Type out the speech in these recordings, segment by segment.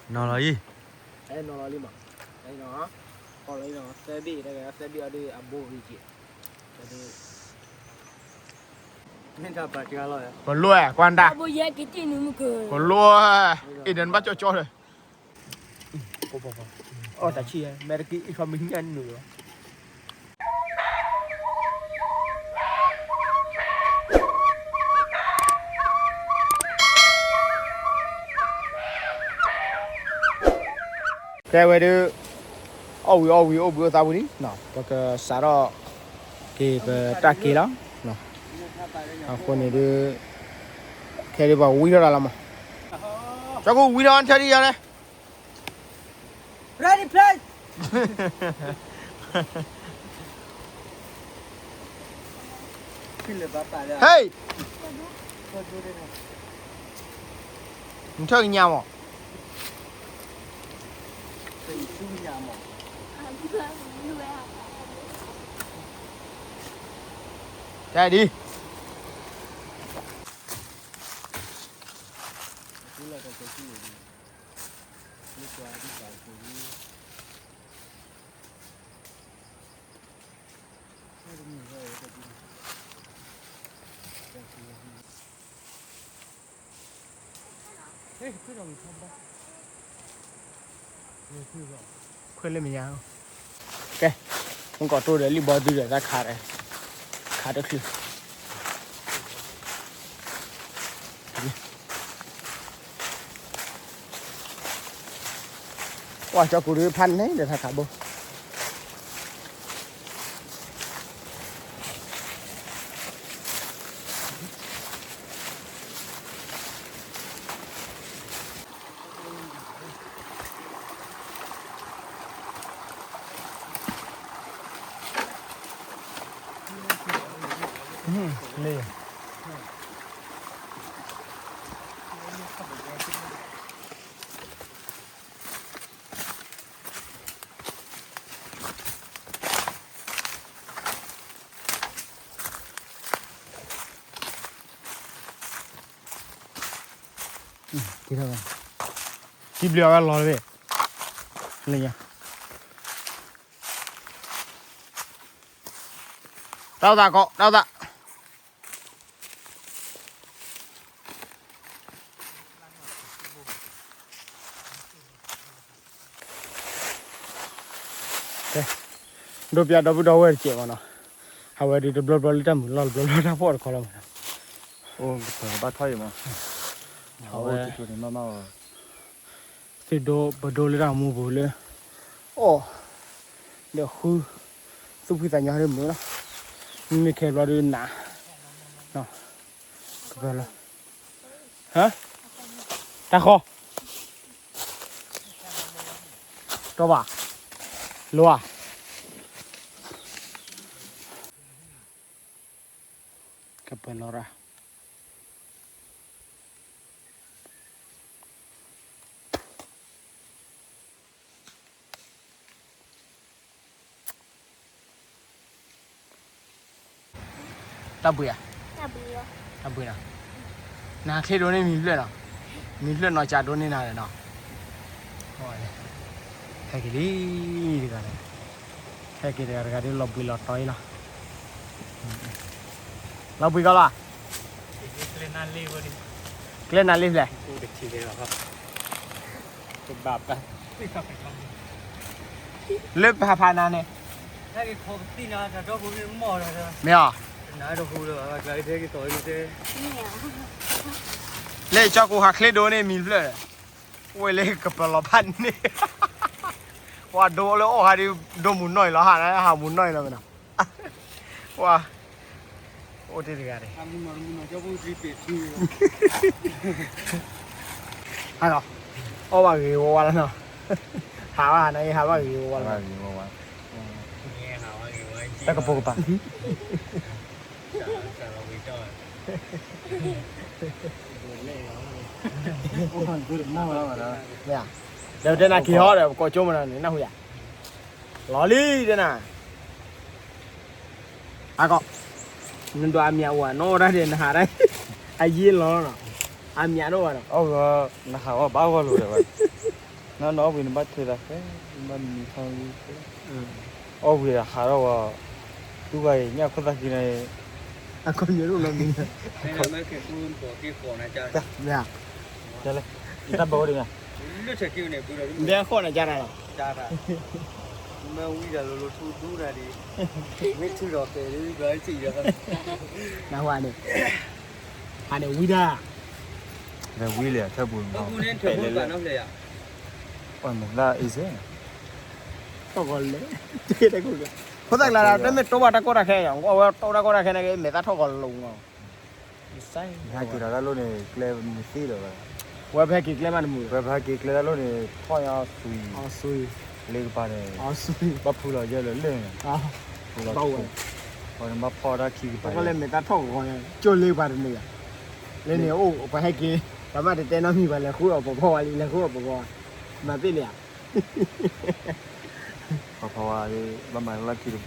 နီၤလီၤအံၤ, နီၤလီၤလံမး, နီၤလီၤအံၤနီၤ, သၢဘ့ၣ်, သၢဘ့ၣ်အီၤဒ်အဘိအံၤက့ၤ, ပလိၣ်ကွၢ်တၢ်, ပလိၣ်, အ့ၣ်ဒၣ်နဘၣ်ကၠီကၠီဒီး, အီၣ်တၢ်ဆံၣ်, မဲာ်တက့ၢ်အံၤခီမ့ၢ်ညၣ်နုာ်လီၤ. ကဲဝဲဒုး, အီၣ်ဝံၤအီၣ်ဝံၤ အိၣ်ဘှံးအိၣ်သါဝံၤလံ, ပကစးထီၣ်က့ၤပတၢ်က့ၤလီၤ. အဃိန့ၣ်ဒုး, ခဲဒုးပှၤဝံထီၣ်တၢ်လီၤမး, ကၠီကူဝံထီၣ်ထၢဒံးယၤလဲၣ်. Ready, play. ဟ့ၣ်, နထၢကညးမး, ကဲဒ် ခွဲးလၢမ့ၢ်ညါ, ကဲ, မ့ၢ်ကီးတိၢ်ဒီးလံၣ်ဘီဒုဒီးတၢ်ခးဒီး, ခးတချုး ကွၢ်ကၠီကူဒုးဖးန့ၣ်ဒီးတၢ်ခးဘိ လ့ၣ် ထံဘျုးအဝဲလီၤတဘ့ၣ်, လၢညါ တၢ်သးကီး တၢ်သး ဒိးပျးဒီပုၢ်ဒီဝဲၢ်တကဲးမးနီၤ, အဝဲဒုးတဘျီဘျီလၢတၢ်မုာ်လီၢ်တဘျီဘျီတၢ်ဖှီၣ်တခီလီၤမးနီၤ, ဘၣ်ထီၣ်အံၤမး, အဝဲ သုဒိ ပဒိလၢတၢ်မူပူၤလၢ အီၣ် ဒီးဃု သူၣ်ဖှံသးညီဟဲဒ်မုာ်လီၤ, မ့မ့ၢ်ခဲဘျီဒုးနး, ကပၢၤလီၤ, ဟါ, တၢ်ဃီ တီဘၣ်, လိၤဧါ, ကပၢၤလီၤရၣ် တၢ်ဘှံးဧါ, တၢ်ဘှံးနီၤ, နဟးချ့ဒိၣ်န့ၢ်မံၤဖျၢၣ်နီၤ, မံၤဖျၢၣ်နီၤကးဒိၣ်န့ၢ်နၤဒီးနီၤ, ဟဲက့ၤလံတဂၤ, ဟဲက့ၤတဂၤတဂၤဒ်လီၤဘှံးလီၤတီၤအံၤလီၤ, လီၤဘှံးကီးလီၤ, ကျဲနၤလံဖျဲၣ် လၢပဟးဖးနၤန့ၣ်, မ့ၢ်အီၤ, လၢကၠီကူဟးချ့ဒိၣ်န့ၢ်မံၤဖျၢၣ်, ဝဲလၢကပၢၤလီၤဖးန့ၣ်, ဝဲဒိလၢအီၣ်ဟးဒ် ဒိမုၢ်နီၢ်အံၤလီၤ, ဟးဟးမုၢ်နီၢ်အံၤလီၤမ့ၢ်နီၤ, ဝဲ အိၣ်တ့ၢ်တဂၤန့ၣ်, ဟါလီၤ, အီၣ်ဘၣ်ဂ့ၤဝါဝါလီၤနီၤ, ဟးဘၣ်နၤအံၤ ဟးဘၣ်ဂ့ၤဝါဝါလီၤ, တၢ်ကပိာ်ကပၤ မ့ၢ်ဧါ, ဒီးပတဲနၤက့ၤဟီဒီး ပကိးကၠိမနၤန့ၣ် နၢ်ဟူယၤ, လီၤလံတဲနၤ, အကီး, နဒိးအမံၤအိၣ်ဧါ နအိၣ်ဒၣ်ဒဲးနဟးဒၣ်, အယ့လီၤနီၤ, အမံၤဒိၣ်ဘၣ်နီၤ, နဟးဝဲဘၣ်ဂီၢ်လိာ်ဒီးဝဲ, နအီၣ်ဝံၤနဘၣ်ထုးသးဃဲ, နဘၣ်မံထီၣ်လံ, အီၣ်ဝံၤဟးထီၣ်ဝဲ, တူၢ်ဘၣ်အံၤ ညၣ်ခိၣ်သၣ်ခံန့ၣ်, အခိၣ်ညိၣ်ဒိၣ်နီတမံၤ, တၢ်ဘၣ်ဝဲဒံးမး, မ့ၢ်ထုးဒီးပဲာ်လံ, နဝၤန့ၣ်, ဟးန့ၣ်ဝံဒၣ်, ဝံလံထၢပူၤ, ပှၤမဲာ်သၣ်အ့စ့, ထီၣ်ကီးလဲၣ်, ဖိသၣ်ကျါ တမ့ၢ်တိဘၣ်တၢ်ကီတၢ်ခဲ, အဝဲတိတၢ်ကီတၢ်ခဲန့ၣ် မဲာ်သၣ်ထီၣ်ကီးလိၤနီၤ, ဟဲက့ၤဒီးတၢ်လိၣ်န့ၣ် ကျဲမုၢ်သ့ဒီး, ဝဲပဟဲက့ၤကျဲမးတမုာ်, ဝဲပဟဲက့ၤကျဲတၢ်လိၣ်န့ၣ် ထီၣ်ညါအီၤသွံၣ်, လ့ကပၤန့ၣ်, ဘၣ်ဖုလီၤယဲၢ်လၢလၢၢ်န့ၣ်, ဖုလီၤ, ပှၤန့ၣ်ဘၣ်ဖီၣ်တၢ်ခံကပၤ, လဲမဲာ်သၣ်ထီၣ်ကီး, ကၠိလ့ကပၤတန့ၢ်, လၢန့ၣ်အိၣ်ပှၤဟဲက့ၤ, ပှၤမ့ၢ်တတဲနီတမံၤ ပှၤလဲၤဃုအီၣ်ပဖီဝါလံ, လဲၤဃုအီၣ်ပဖီဝါ, မၤသ့လံဧါ, ပဖီဝါ, ဘၣ်မၤလၢခံတပတီၢ်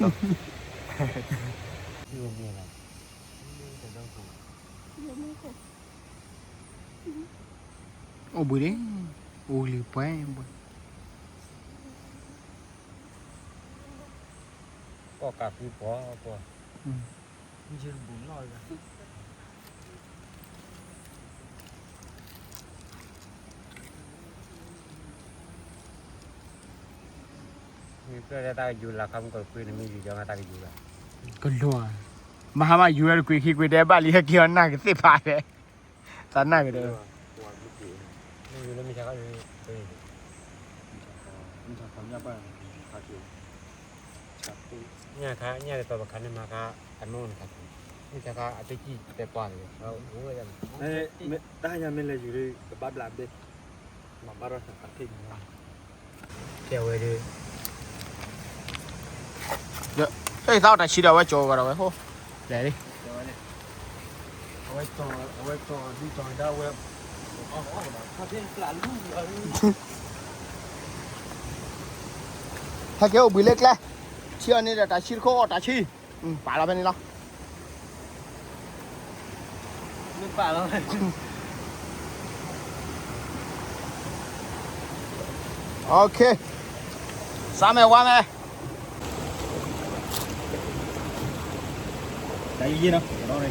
အိၣ်ဘှံးန့ၣ်, အိၣ်လံပှဲၤပှဲၤ, ကီၢ်ကးဖုပှၤပှၤ, မ့ၢ်ပျဲၢ်တၢ်ကယူၤလၢခါမုၢ်ကီၢ်တကွ့ၢ်န့ၣ် မ့ၢ်ယူၤကီၤမးတၢ်ကယူၤလၢ, ကလူၤ, မဟါမးယူၤဝဲတကွ့ၢ်ခံကွ့ၢ် တဲဘၣ်လံဟဲက့ၤအီၤနၢ်ကသ့ၣ်ဖးလဲၣ်, သးနၢ်ကဒီး, မ့ၢ်ယူၤလၢမ့ၢ်ဆါခါ, ညၣ်ခါ ညၣ်တတီၤပခါန့ၣ်မၤခါ, အနိၣ်န့ၣ်ခါ, မ့ၢ်ဆါခါအတကံၢ်တဲပှၢ်လၢ, တၢ်ညါမ့ၢ်လဲၤယူၤလၢ ကဘၣ်ဘျးဘ့ၣ်, မၤဘၣ်ထီၣ်ဆါခါထံၣ်န့ၣ်, ကဲဝဲဒၣ်, သးအီၣ်တၢ်ဆံဒီးအဝဲကၠီၤကဒီးဝဲ, လဲၤလံ, အဝဲကၠီၤဒ်ကၠီၤဒၣ်ဝဲ, ဟဲက့ၤအိၣ်ဘှံးလၢကျဲ, ထံအီၤန့ၣ်ဒီးတၢ်ဆံတခိၣ်အီၣ်တၢ်ဆံ, ပာ်လီၤဖဲန့ၣ်လီၤ. စးမဲာ်ဝါမဲာ်, တၢ်ယံာ်ယံာ်နီၤ, အီ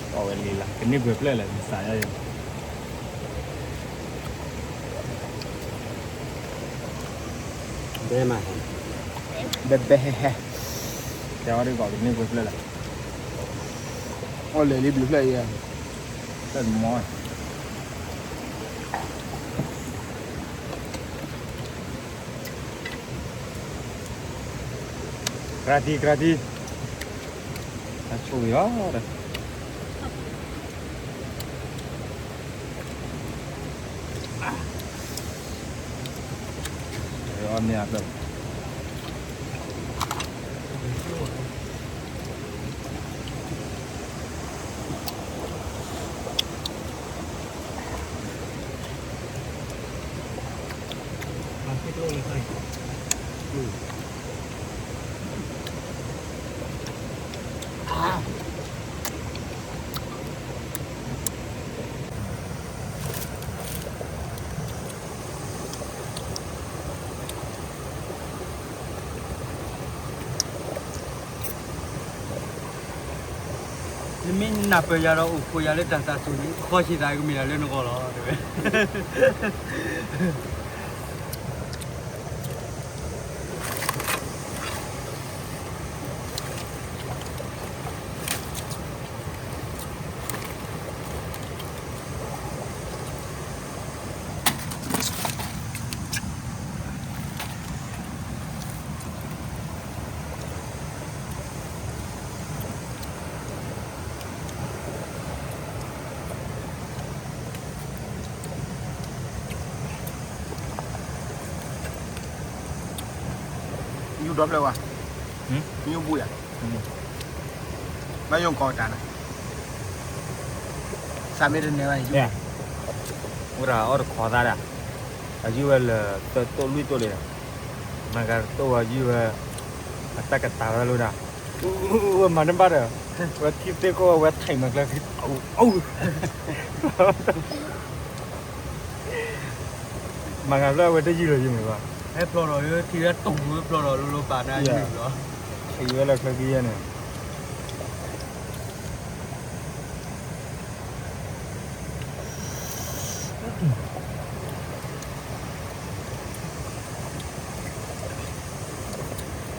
ၣ်ဝဲလံလၢ ကန့ၢ်ပှဲၤဖျၢၣ်လၢ မစးယါယါ, ဘဲမး, ဘဲဘဲဟဲဟဲ, ကဲဝဲဒၣ်ကီး ကန့ၢ်ပှဲၤဖျၢၣ်လၢ, အီၣ်လဲၤလံဘျုးဖျၢၣ်အံၤ, ဖျၢၣ်မီၤ ကြၢးတံၢ် ကြၢးတံၢ်, အဆိၣ်ဂ့ၤလီၤဒီး, အီၣ်မ့ၢ်အဖျၢၣ် နမ့ၢ်နၢ်ပၢၢ်ယၤဒီး အိၣ်ခိးယၤလၢတၢ်သးစူၤန့ၣ် ခီဆံးသးကမ့ၢ်ဒၣ်လၢနဂီၢ်လီၤ တဲဝဲ. ယူၢ်ဒီဖျၢၣ်ဝဲ, ယူၢ်ဘူၣ်ယၤ, ဘၣ်ယိၣ်ကီးတၢ်န့ၣ်, စးမ့ၢ်တန့ၢ်ဘၣ်န့ၣ်, ဝဲဒၣ်အီၣ်တခီသးဒၣ်, အယူၢ်ဝဲလၢ သၢတိၢ်လွံၢ်တိၢ်လံဒီး, မၤကတိၢ်ဝဲယူၢ်ဝဲ, အတၢ်ကတၢၢ်ဝဲလိာ်ဒၣ်, ဝဲမၤတဘၣ်ဒီး ဝဲထံသ့ၣ်ခိၣ်ဝဲထံးမၤကျၢၤ အိၣ် မၤဂၤဖျၢၣ်ဝဲတယုၢ်လီၤယုၢ်မ့ၢ်ဘၣ်, ဟဲဖျိးဒီး ထံဝဲတုံဝဲဖျိးဒီးလိၤလိၤပာ်န့ၣ်ယုၢ်လီၤ, ထံဝဲလၢချၢကယဲၢ်န့ၣ်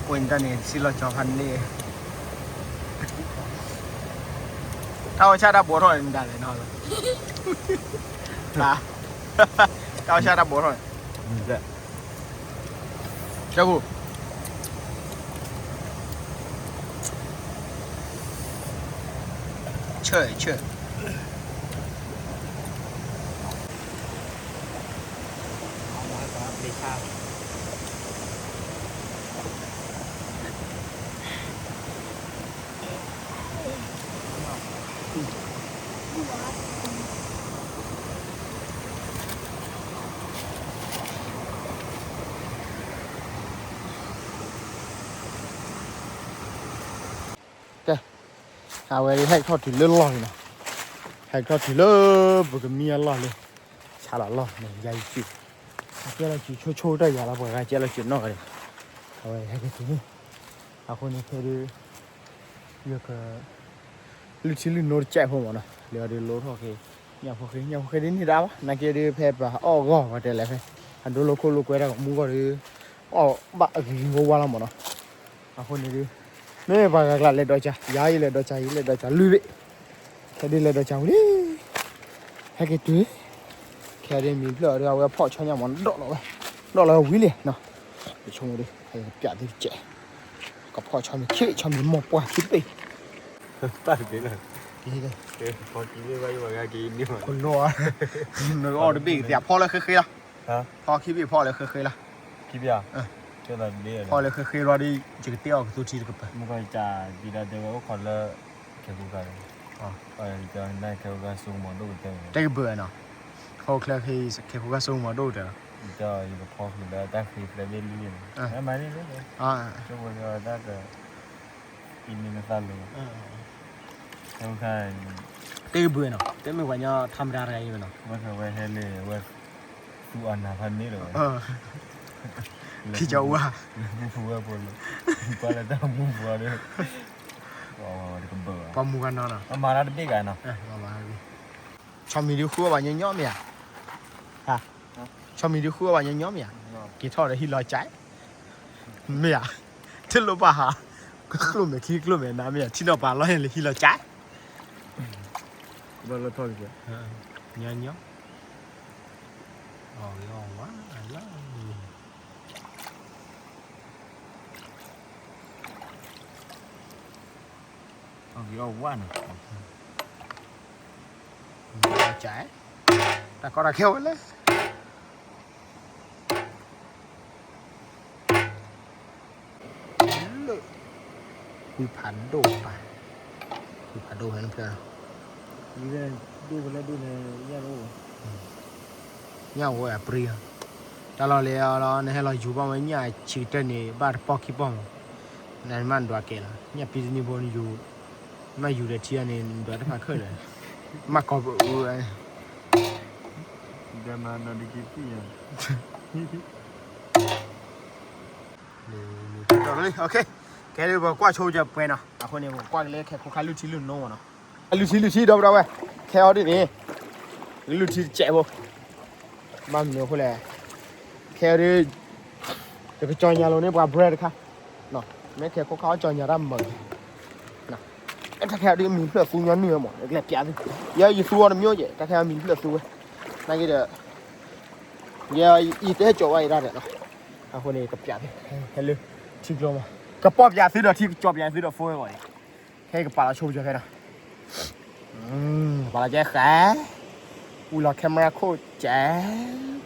ဝဲန့ၣ်တၢ်န့ၣ် စံၣ်လီၤကၠီဖးန့ၣ်, တၢ်ဝဲဆၣ်တၢ်ဘှီထီၣ်န့ၣ်ဒၣ်လဲာ်နီၤ, တၢ်ဝဲဆၣ်တၢ်ဘှီထီၣ်န့ၣ်, ကၠီကူ, ဆၢဆၢ ကဲ, အဝဲဒၣ်ဟဲကထီၣ်တုၤလၢလီၢ်လံနီၤ, ဟဲကထီၣ်တုၤလၢပကမံအလီၢ်လၢ ဆါလီၤလီၢ်န့ၣ် ယၤယစုး, အကဲလီၤစုးဆိဆိတၢ်ယၤလီၤ ပှၤဂၤကဲလီၤစုးနီၢ်ဂၤဒဲး, အဝဲဟဲက့ၤတုၤန့ၣ်, အဃိန့ၣ်ဖဲဒၣ် ယက လုၢ်ထံလုၢ်နိတကဲးဖိမ့ၢ်နီၤ, လၢအဒုးလိထီၣ်က့ၤ ညၣ်ဖိဃ့, ညၣ်ဖိဃ့ဒ်န့ၣ်ဒၣ်ဘၣ်, နာ်က့ဒုးဖဲပှၤအီၣ်ဂီၢ်ပှၤတဲလဲၣ်ဖဲ အဒိလိခိၣ်လိကွဲတၢ်ကမူဂီၢ်ဒီး အီၣ်ဘၣ်အဂ့ၤဂ့ၤဝါဝါလီၤမ့ၢ်နီၤ, အဃိန့ၣ်ဒုး မ့ၢ်ပှၤဂၤကျါလဲၤဒီးကၠၤ ယၤအံၤလဲၤဒီးကၠၤအံၤ လဲၤဒီးကၠၤလွံၢ်ဘ့ၣ်, ခဲဒုးလဲၤဒီးကၠၤဝံၤလံ, ဟဲက့ၤတုၤ ခဲဒုးမံၤဖျၢၣ်အီၤဒီး အဝဲဖီၣ်ဆီညၣ်မ့ၢ်ဒီးလီၤဝဲ, ဒီးလီၤဝဲဝံၤလံနီၤ, ယဆိကမိၣ်ဒုး ယကပျးသုတကဲး ကဖီၣ်ဆီမ့ၢ်ခံ ဆီမ့ၢ်မီၢ်ပှၢ်ခံဘ့ၣ်, တဘ့ၣ်လီၤ, ကလီၤ, နအီၣ်တဘ့ၣ်ကသ့ ဖီၣ်လၢဃ့ဃ့လီၤ, ဖီၣ်ခံဘ့ၣ်ဖီၣ်လၢဃ့ဃ့လီၤ, ဖီၣ်ခံဘ့ၣ်ဖီၣ်လၢဃ့ဃ့လီၤ, ဖီၣ်လၢဃ့ဃ့လီၤဒီး ယကတဲအီၤကသူထံတကပၤ, မ့ၢ်ကီၢ်ကၢ်ဒ်ဒီးတဲဝဲအိၣ်ခိးလၢ ခဲပူၤကၤဒီး ခဲပူၤကၤ တဲကဘၢနီၤ, တကဘၢနီၤ, ဖီၣ်ချၢဃ့ ခဲပူၤကၤစိမၤဒိၣ်တဲလီၤ, ယကဖီၣ်ဃုာ်လၢတၢ်ဃ့ဖျဲးဘ့ၣ်လွံၢ်န့ၣ်, မၤန့ၣ်လၢ ကဝဲတၢ်က အံၤန့ၣ်နသးလီၤ, ခဲပူၤကၤ တကဘၢနီၤ, တမ့ၢ်ပှၤကညီထါမတၤတဂၤအံၤမ့ၢ်နီၤ, ဝဲဟဲလၢဝဲ သူအီၤနၤဖးန့ၣ်လီၤဝဲ, ခံကဝါ, မူဖိဝဲဖိလီၤ, ကွၢ်လၢတၢ်မူဖိဒီး တကဘၢဘၣ်, ပှၤမူဂၤနီၤနီၤ, ပမၤတၢ်တဘ့ၣ်ဂၤနီၤ, ဆီမံၤဒုးဃုအီၣ်ဘၣ်ညီညီမ့ၢ်ဧါ, ဆီမံၤဒုးဃုအီၣ်ဘၣ်ညီညီမ့ၢ်ဧါ, က့ၤထီၣ်ဒီးဟံၣ်လီၤကၠး မ့ၢ်ဧါ, တလိၣ်ဘၣ်ဟး, ကကျိၣ်မဲာ်ခံကျိၣ်မဲာ်နၤမ့ၢ်ဧါ, ထံၣ်နီၣ်ပာ်လီၤဟဲလၢဟံၣ်လီၤကၠး, ဘၣ်လီၤထီၣ်က့ၤ, ညီညီ, အီၣ်ဂ့ၤအီၣ်ဝါလီၤ, အီၣ်ဂ့ၤအီၣ်ဝါန့ၣ်, ကၠး, တၢ်ကီတၢ်ခဲဝဲလဲၣ် လၢ ကွံဖးဒိၣ်ပၢ်, ကွံဖးဒိၣ်ဖဲန့ၣ်ဖျၢၣ်လီၤ, ဒိၣ်ဖဲလဲၣ်ဒိၣ်န့ၣ် ညၣ်အိၣ်, ညၣ်အိၣ်ဝဲအပြံလီၤ, တၢ်လီၢ်လၢအီၤလီၤ နဟဲလီၤယူၤဘၣ်ဝဲညၣ်ဆံးကတၢၢ်န့ၣ် ဘၣ်တပီၢ်ခံပီၢ်မး, နမ့ၢ်ဒွးကဲလီၤ ညၣ်ပံတနံၤဖိနယူၤ, မ့ၢ်ယူၤဒီးထံအီၤန့ၣ် နဒွးတဖၣ်ခဲလၢာ်, မ့ၢ်ကီၢ်ပအူဝဲ ဒီးမၤနီၤဒ်က့ၤပံၢ်ယၤ, ကဲလၢပကွၢ်ဆိကပှဲၤနီၤ, အဃိန့ၣ် ပကွၢ်က့ၤလၢခဲခိၣ်ခါလုၢ်ထံလုၢ်နိမးနီၤ, အလုၢ်ထံလုၢ်ထံဒီပုၢ်ဒီဝဲၢ်, ခဲအံၤဒ်န့ၣ်, လုၢ်ထံတစဲးဖိ, ဘၣ်မနုၤအဃိလဲၣ်, ခဲအံၤဒ် ယကကၠီညါလီၤန့ၢ်ပှၤ brand တခါ, မ့ၢ်ခဲခိၣ်ခါအီၣ်ကၠီညါတၢ်မၤ, တၢ်ခဲအံၤဒ်မံၤဖျၢၣ်သူညီနုၢ်ဝဲမး ကလဲၤပျးသု, ယဲယသူအီၤတမံၤကဲ တၢ်ခဲအံၤမံၤဖျၢၣ်သူဝဲ, နာ်က့ဒီး ယဲယတဲကၠီဝဲအံၤတၢ်ဒီးနီၤ, အဃိန့ၣ် ကပျးသု, ဟဲလၢ ထံကျိမး, ကပီၢ်ပျးသုဒီးထံ ကကၠီပျးသုဒီး phone ဝဲမး, ခဲကပာ်လီၤဆိကပၤခဲနီၤ, ပာ်လီၤကဲဃဲ, ဝံၤလီၤ camera ခိၣ်ကဲ,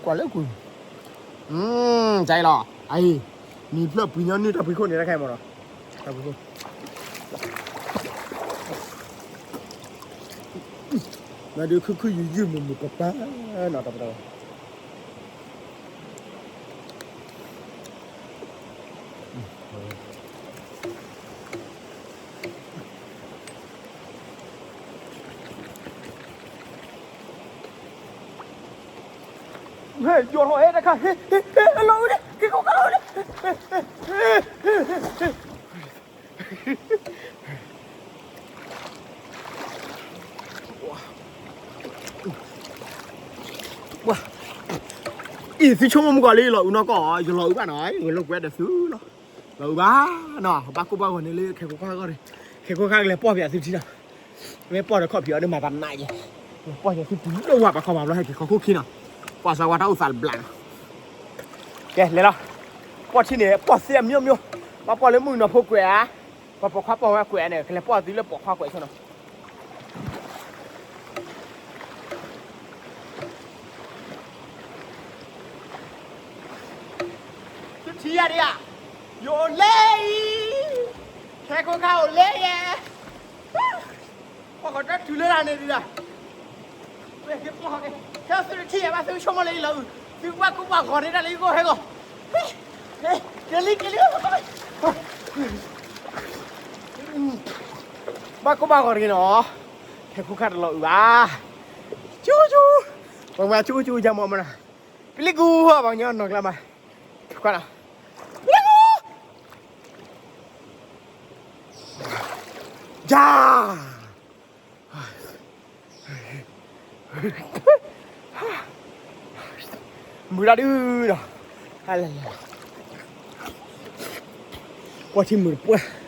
ကွၢ်လၢကွံာ်, ကဲလီၤ, အအံၤ, မံၤဖျၢၣ်ပှံၤညီနုၢ်တၢ်ပှံၤခိၣ်န့ၣ်တၢ်ခဲအံၤမးနီၤ, တၢ်ပှံၤခိၣ် မၤဒုးခုခုယုၢ်ယုၢ်မုာ်မုာ်ပၢ်ပၢ်, နီၤတပတၢ်, ဟဲယိးထီၣ်ဟဲတခါ ဟဲ ဟဲ ဟဲ လီၤအုန့ၣ် က့ၤခိၣ်ခါလီၤအုန့ၣ် အံၤ သုဆိကမိၣ်မုၢ်ကီးလံ ယလီၤအုနီၢ်ကီၢ် ယလီၤအုဘၣ်နီၤ ယလိာ်ကွဲဒီးသုလီၤ လီၤအုဘၣ်နီၤ ဘၣ်ကိၢ်ဘၣ်ဂီၤန့ၣ်လၢခဲကိၣ်ခါဂီၢ်န့ၣ် ခဲကိၣ်ခါကလဲၤပီၢ်ဖဲအသုထံနီၤ မ့ၢ်ပီၢ်ဒီးခီၣ်ဖံးအီၤဒီးမၤတၢ်နးယဲ ပီၢ်ယဲသုပူၤလၢဝၤပာ်ခီပာ်ဘျီဟဲက့ၤခီခိၣ်ခံနီၤ ပီၢ်စၢဝါတၢ်အိၣ်သးတဘျးနီၤ ကဲလဲၤလီၤ ပီၢ်ထံန့ၣ် ပီၢ်သ့အမျိုးမျိုး ဘၣ်ပီၢ်လၢမုၢ်ကနီၤဖိကွဲးဧါ ပှၤပိာ်ခွါပီၢ်ဝဲကွဲးန့ၣ် ကလဲၤပီၢ်သုလၢပိာ်ခွါကွဲးဆိနီၤ သုထံၣ်ယၤဒံးဧါ ယအိၣ်လဲအံၤ ခဲကိၣ်ခါအိၣ်လဲယဲ ပီၢ်ဃီၤတၢ်တုၤလၢတၢ်န့ၣ်ဒံးဒၣ် ခဲသုတထံၣ်ယၤဘၣ် သုဆိကမိၣ်လၢယလီၤအု သုဘၣ်ကိၢ်ဘၣ်ဂီၤန့ၣ်တၢ်လၢယဂီၢ်ဟဲဂီၤ ကလံကလံ ဘၣ်ကိၢ်ဘၣ်ဂီၤတဂ့ၤနီၤ ခဲခိၣ်ခါတလီၤအုဘၣ် ကၠူကၠူ ပှၤမၤကၠူကၠူယၤမီၢ်မနၤ ပလံၤကူပှၤကညီနီၢ်ကျါမး ကွၢ်နီၤ ပလံၤကူ ယၤ မုာ်တၢ်ဒုးနီၤ ပှၤထံမုာ်တပှၢ် တၢ်ဂီၤက့ တၢ်ချံက့ တၢ်ကလၢၤက့ ဘၣ်ဂီၢ်ပြးဒီဒီ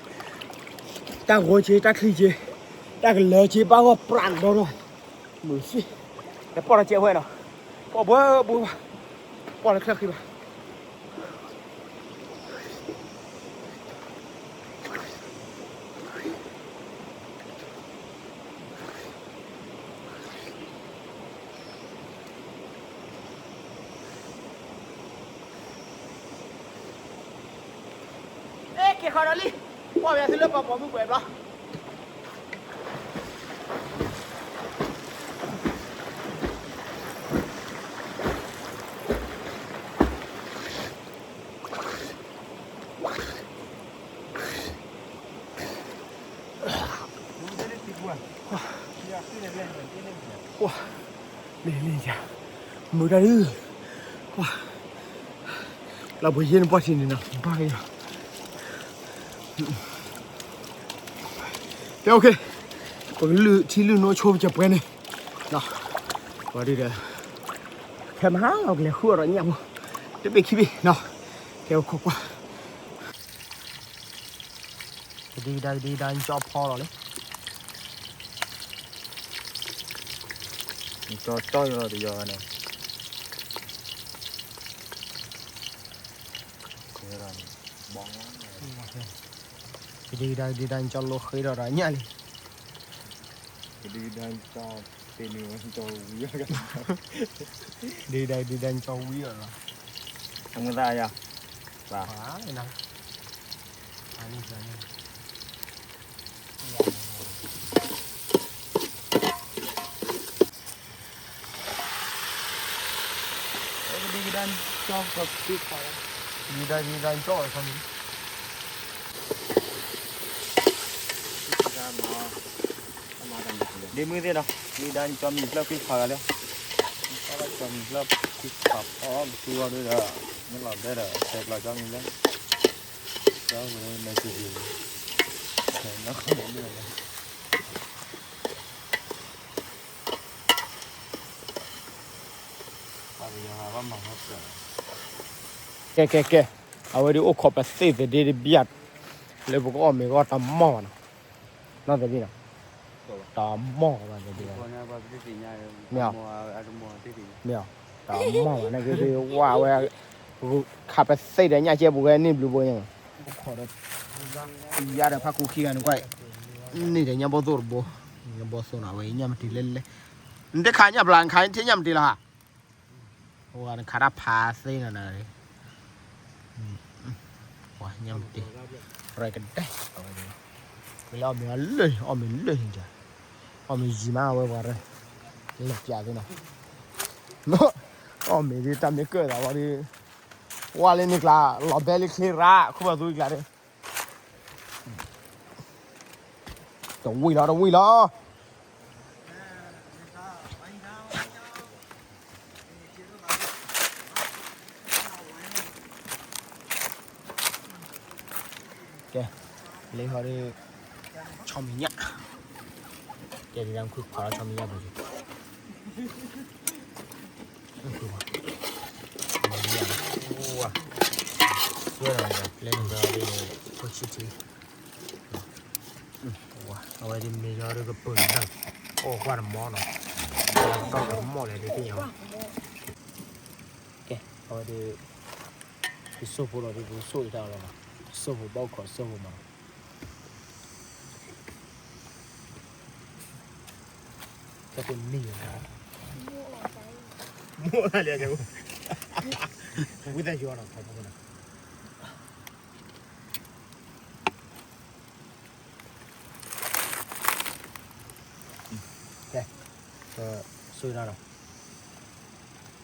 မုာ်သ့ လဲၤပီၢ်ထီၣ်ကဲဝဲနီၤ ပီၢ်ဘှဲဘှဲဘှဲ ပီၢ်လၢချၢဃံဘၣ် အဲ က့ၤဃီဒီးလံ ပီၢ်ပယီၤသုလၢပှၤပိာ်မုၣ်ပှဲၤဘျီ ပှၤ မ့ၢ်လံယၤ မုာ်တၢ်ဒုး ပှၤ လၢပှၤယဲၢ်နပှၢ်ထံန့ၣ်နီၤ ဘၣ်ကယီၤ ကဲ OK ပကလုၢ်ထံလုၢ်နိဆိပကပှဲၤန့ၣ် ပှၤဒုးဒီး ခဲမဟါလီၤကလဲၤဃုအီၤဒီးညၣ်ဖိ တဘ့ၣ်ခံဘ့ၣ်နီၤ ကဲ အိၣ်ခိးကွၢ် ကဒံကဒါကဒံကဒါ ကၠီဖီလီၤလံ ကၠီကၠီယီၤလီၤတယီၤန့ၣ် ကဒံကဒါကဒံကဒါ ကၠီလိဃ့ဒီးဒီးညၣ်လံ ကဒံကဒါကၠီ တ့ၢ်နုာ်ဝဲကၠီဝံၤ ကဒံကဒါကဒံကဒါ ကၠီဝံၤလီၤ အမူသၣ်ယၤ ဘၣ် ကဒံကဒါကၠီကီၢ်ပူၤ ကဒံကဒါကဒါကၠီခီန့ၣ် ဒ်မုၢ်သ့ၣ်ဒီး ဒ်ဒါကၠီမံၤဖျၢၣ်ကွံာ်ခွါဂၤလၢ ကၠီမံၤဖျၢၣ်ကွံာ်ခွါဖီအီၣ်ပသူအီၤဒုဒီး မ့ၢ်လီၤဘဲဒီး ဆဲးကျိးကၠီမံၤဖျၢၣ် ကၠီဝဲမဲာ်တံၤတံၤ ဆဲးနီၢ်ခိန့ၣ် ကဲကဲကဲ အဝဲဒ်အိၣ်ခိးပသ့ၣ်သဒ့တဘျီ လၢပကအီၣ်မ့ၤဂီၢ်တမီၢ်ဘၣ်နီၤ နီၢ်သဒ့နီၤ တမီၢ်ဘၣ်သဒ့ မ့ၢ် မ့ၢ် တမီၢ်ဘၣ် နက့ဒ်ဝဲဝဲ ခးပသ့ၣ်ဒီးညၣ်ကဲပူၤဝဲန့ၣ်ဘျုးဘိညါ အိၣ်ခိးဒီး ယါဒီးဖးခူခံဂၤန့ၣ်ကွၢ် န့ၢ်ဒီးညၣ်ဘီၣ်သိၣ်တဘိ ညၣ်ဘီၣ်သိၣ်နီၤ အဝဲညၣ်မတ့ၤလဲၣ်လဲၣ် နတခးညၣ်ပျၢ် နခးထံၣ်ညၣ်မတ့ၤလီၤဟါ အဝဲနခးတၢ်ဖးသ့နီၤနၤ ပှၤညၣ်မတ့ၤ ရဲၣ်ကဒဲး ဝဲလၢအီၣ်မ့ၤလၢ အီၣ်မ့ၤလၢ အီၣ်မ့ၤယံၤမးဝဲပှၤရဲၣ် လဲၤပျးသ့နီၤ အီၣ်မ့ၤဒ်တၢ်မ့ၢ်ကၢၣ်သးဝဲဒ် ဝါလၢန့ၣ်ကျါ လီၤဘဲလၢချ့ရၣ် ခိၣ်ဘၣ်သူကျါဒ် တဝံၣ်လီၤ တဝံၣ်လီၤ. လၢဟီဒီး ဆီမံၤညၣ်, ကဲဒ်လၢခုခွးလီၤဆီမံၤညၣ်ပူၤက့ၤ, ဆီမံၤညၣ်, ဝါ, စွဲလီၤလၢန့ၣ်ဒီး ဖိဆံၣ်ထံ, ဝါ, အဝဲဒ်မ့ၢ်ယီၤဒီးကပၢၤနၢ်, အီၣ်ကွၢ်တမီၢ်နီၤ, ကတီၢ်တမီၢ်လဲၣ်ဒ်သ့ၣ်ညါဘၣ်, ကဲ, အဝဲဒ် ယစိၢ်ဖိလီၤဒ်ပစိၢ်အံၤတၢ်လီၤနီၤ, ယစိၢ်ဖိဘၣ်အိၣ်ခိးယစိၢ်ဖိမးနီၤ. ကဲန့ၣ်, မိၢ်လၢယၤ, ဝံသးစူၤနီၤ, ကဲ, ဆိၣ်ဂ့ၤနီၤ,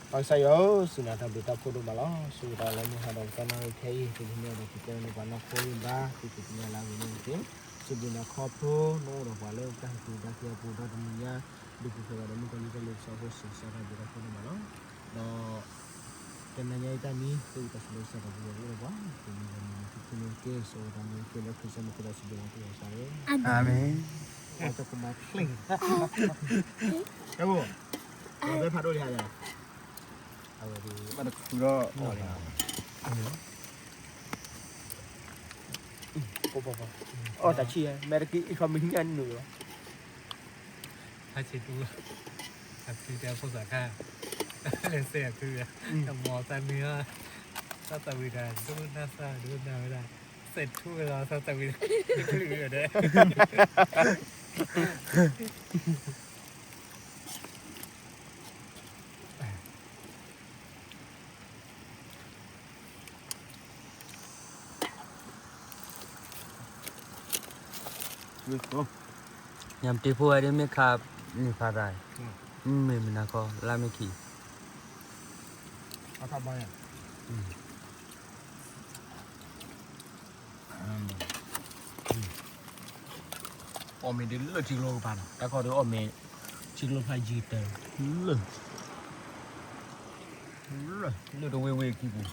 ပၢ်ကစၢ်ယွၤဧၢ, စူၢ်နာ်တၢ်ဘျုးတၢ်ဖှိၣ်ဒိၣ်မးလီၤ. ဆိၣ်ဂ့ၤတၢ်လၢမုၢ်ဟါဒီးကတီၢ်နၣ်ရံၣ်ခဲအံၤ သုကဟံးန့ၢ်ဒီးသုကဲန့ၢ်ပှၤနီၢ်ခိဂံၢ်ဘါ, သုကသ့ၣ်ညါလၢအဂ့ၤန့ၣ်တက့ၢ်. စံးဘျုးနၤခီဖျိ နအိၣ်ဒီးပှၤလၢတၢ်ဟဲက့ၤတၢ်ဖံးအပူၤဒီတနံၤညါ, ဒုးပူၤဖျဲးဘၣ်ဒီးမုၣ်ကီၤလံၢ်တၢ်လ့ပစီအဃိ စံးဆၢတၢ်ဘျုးတၢ်ဖှိၣ်ဒိၣ်မးလီၤ. ဒီး တနံၤညါအံၤတၢ်မံၤ သုကတၢ်ဆိၣ်ဂ့ၤစၢ်တၢ်ဘျုးဒိၣ်မး, သုမံၤလၢမုၢ်နံၤခံဖုန့ၣ်တက့ၢ်. ဆိၣ်ဂ့ၤတၢ်မံၤတက့ၢ်လၢခရံာ်စၢ်မံၤကဒီးစံးဘျုးနၤတက့ၢ်. အၤမ့ၣ်. ကဲဘိ, ဘဲဖးဒိၣ်လံဧါ, အဝဲဒ်ဘၣ်တခုဒီးအီၤန့ၣ်လီၤ. အီၣ်တၢ်ဆံၣ်, မ့ၢ်တက့ၢ်အံၤခီမ့ၢ်ညၣ်နုာ်လီၤ. ဖးဆံးတူ, အဖုတဲဖိသၣ်ခါ, လဲၤစဲးအဖု, တမီၤသးနုာ်အီၤ, သးသးဝံၤတၢ် ဒိကနၣ်သး ဒိကနၣ်ဝဲဒၣ်, စဲးထူဝဲလီၤ သးသးဝံၤ, တချုးအီၤဒီး ညၣ်ပတ့ဖိဝဲဒၣ်မ့ၢ်ခါန့ၣ်ဖးတၢ်, မ့ၢ်မနၤခီ လါမ့ၢ်ခံ, အီၣ်မ့ၤဒ်လၢထံကျိကပၤနီၤ, တၢ်ခီဒ်အီၣ်မ့ၤ ထံကျိဖျါယံၤတၢ်, လၢ လၢတဝ့ၢ်ဝ့ၢ်ခံပူၤ,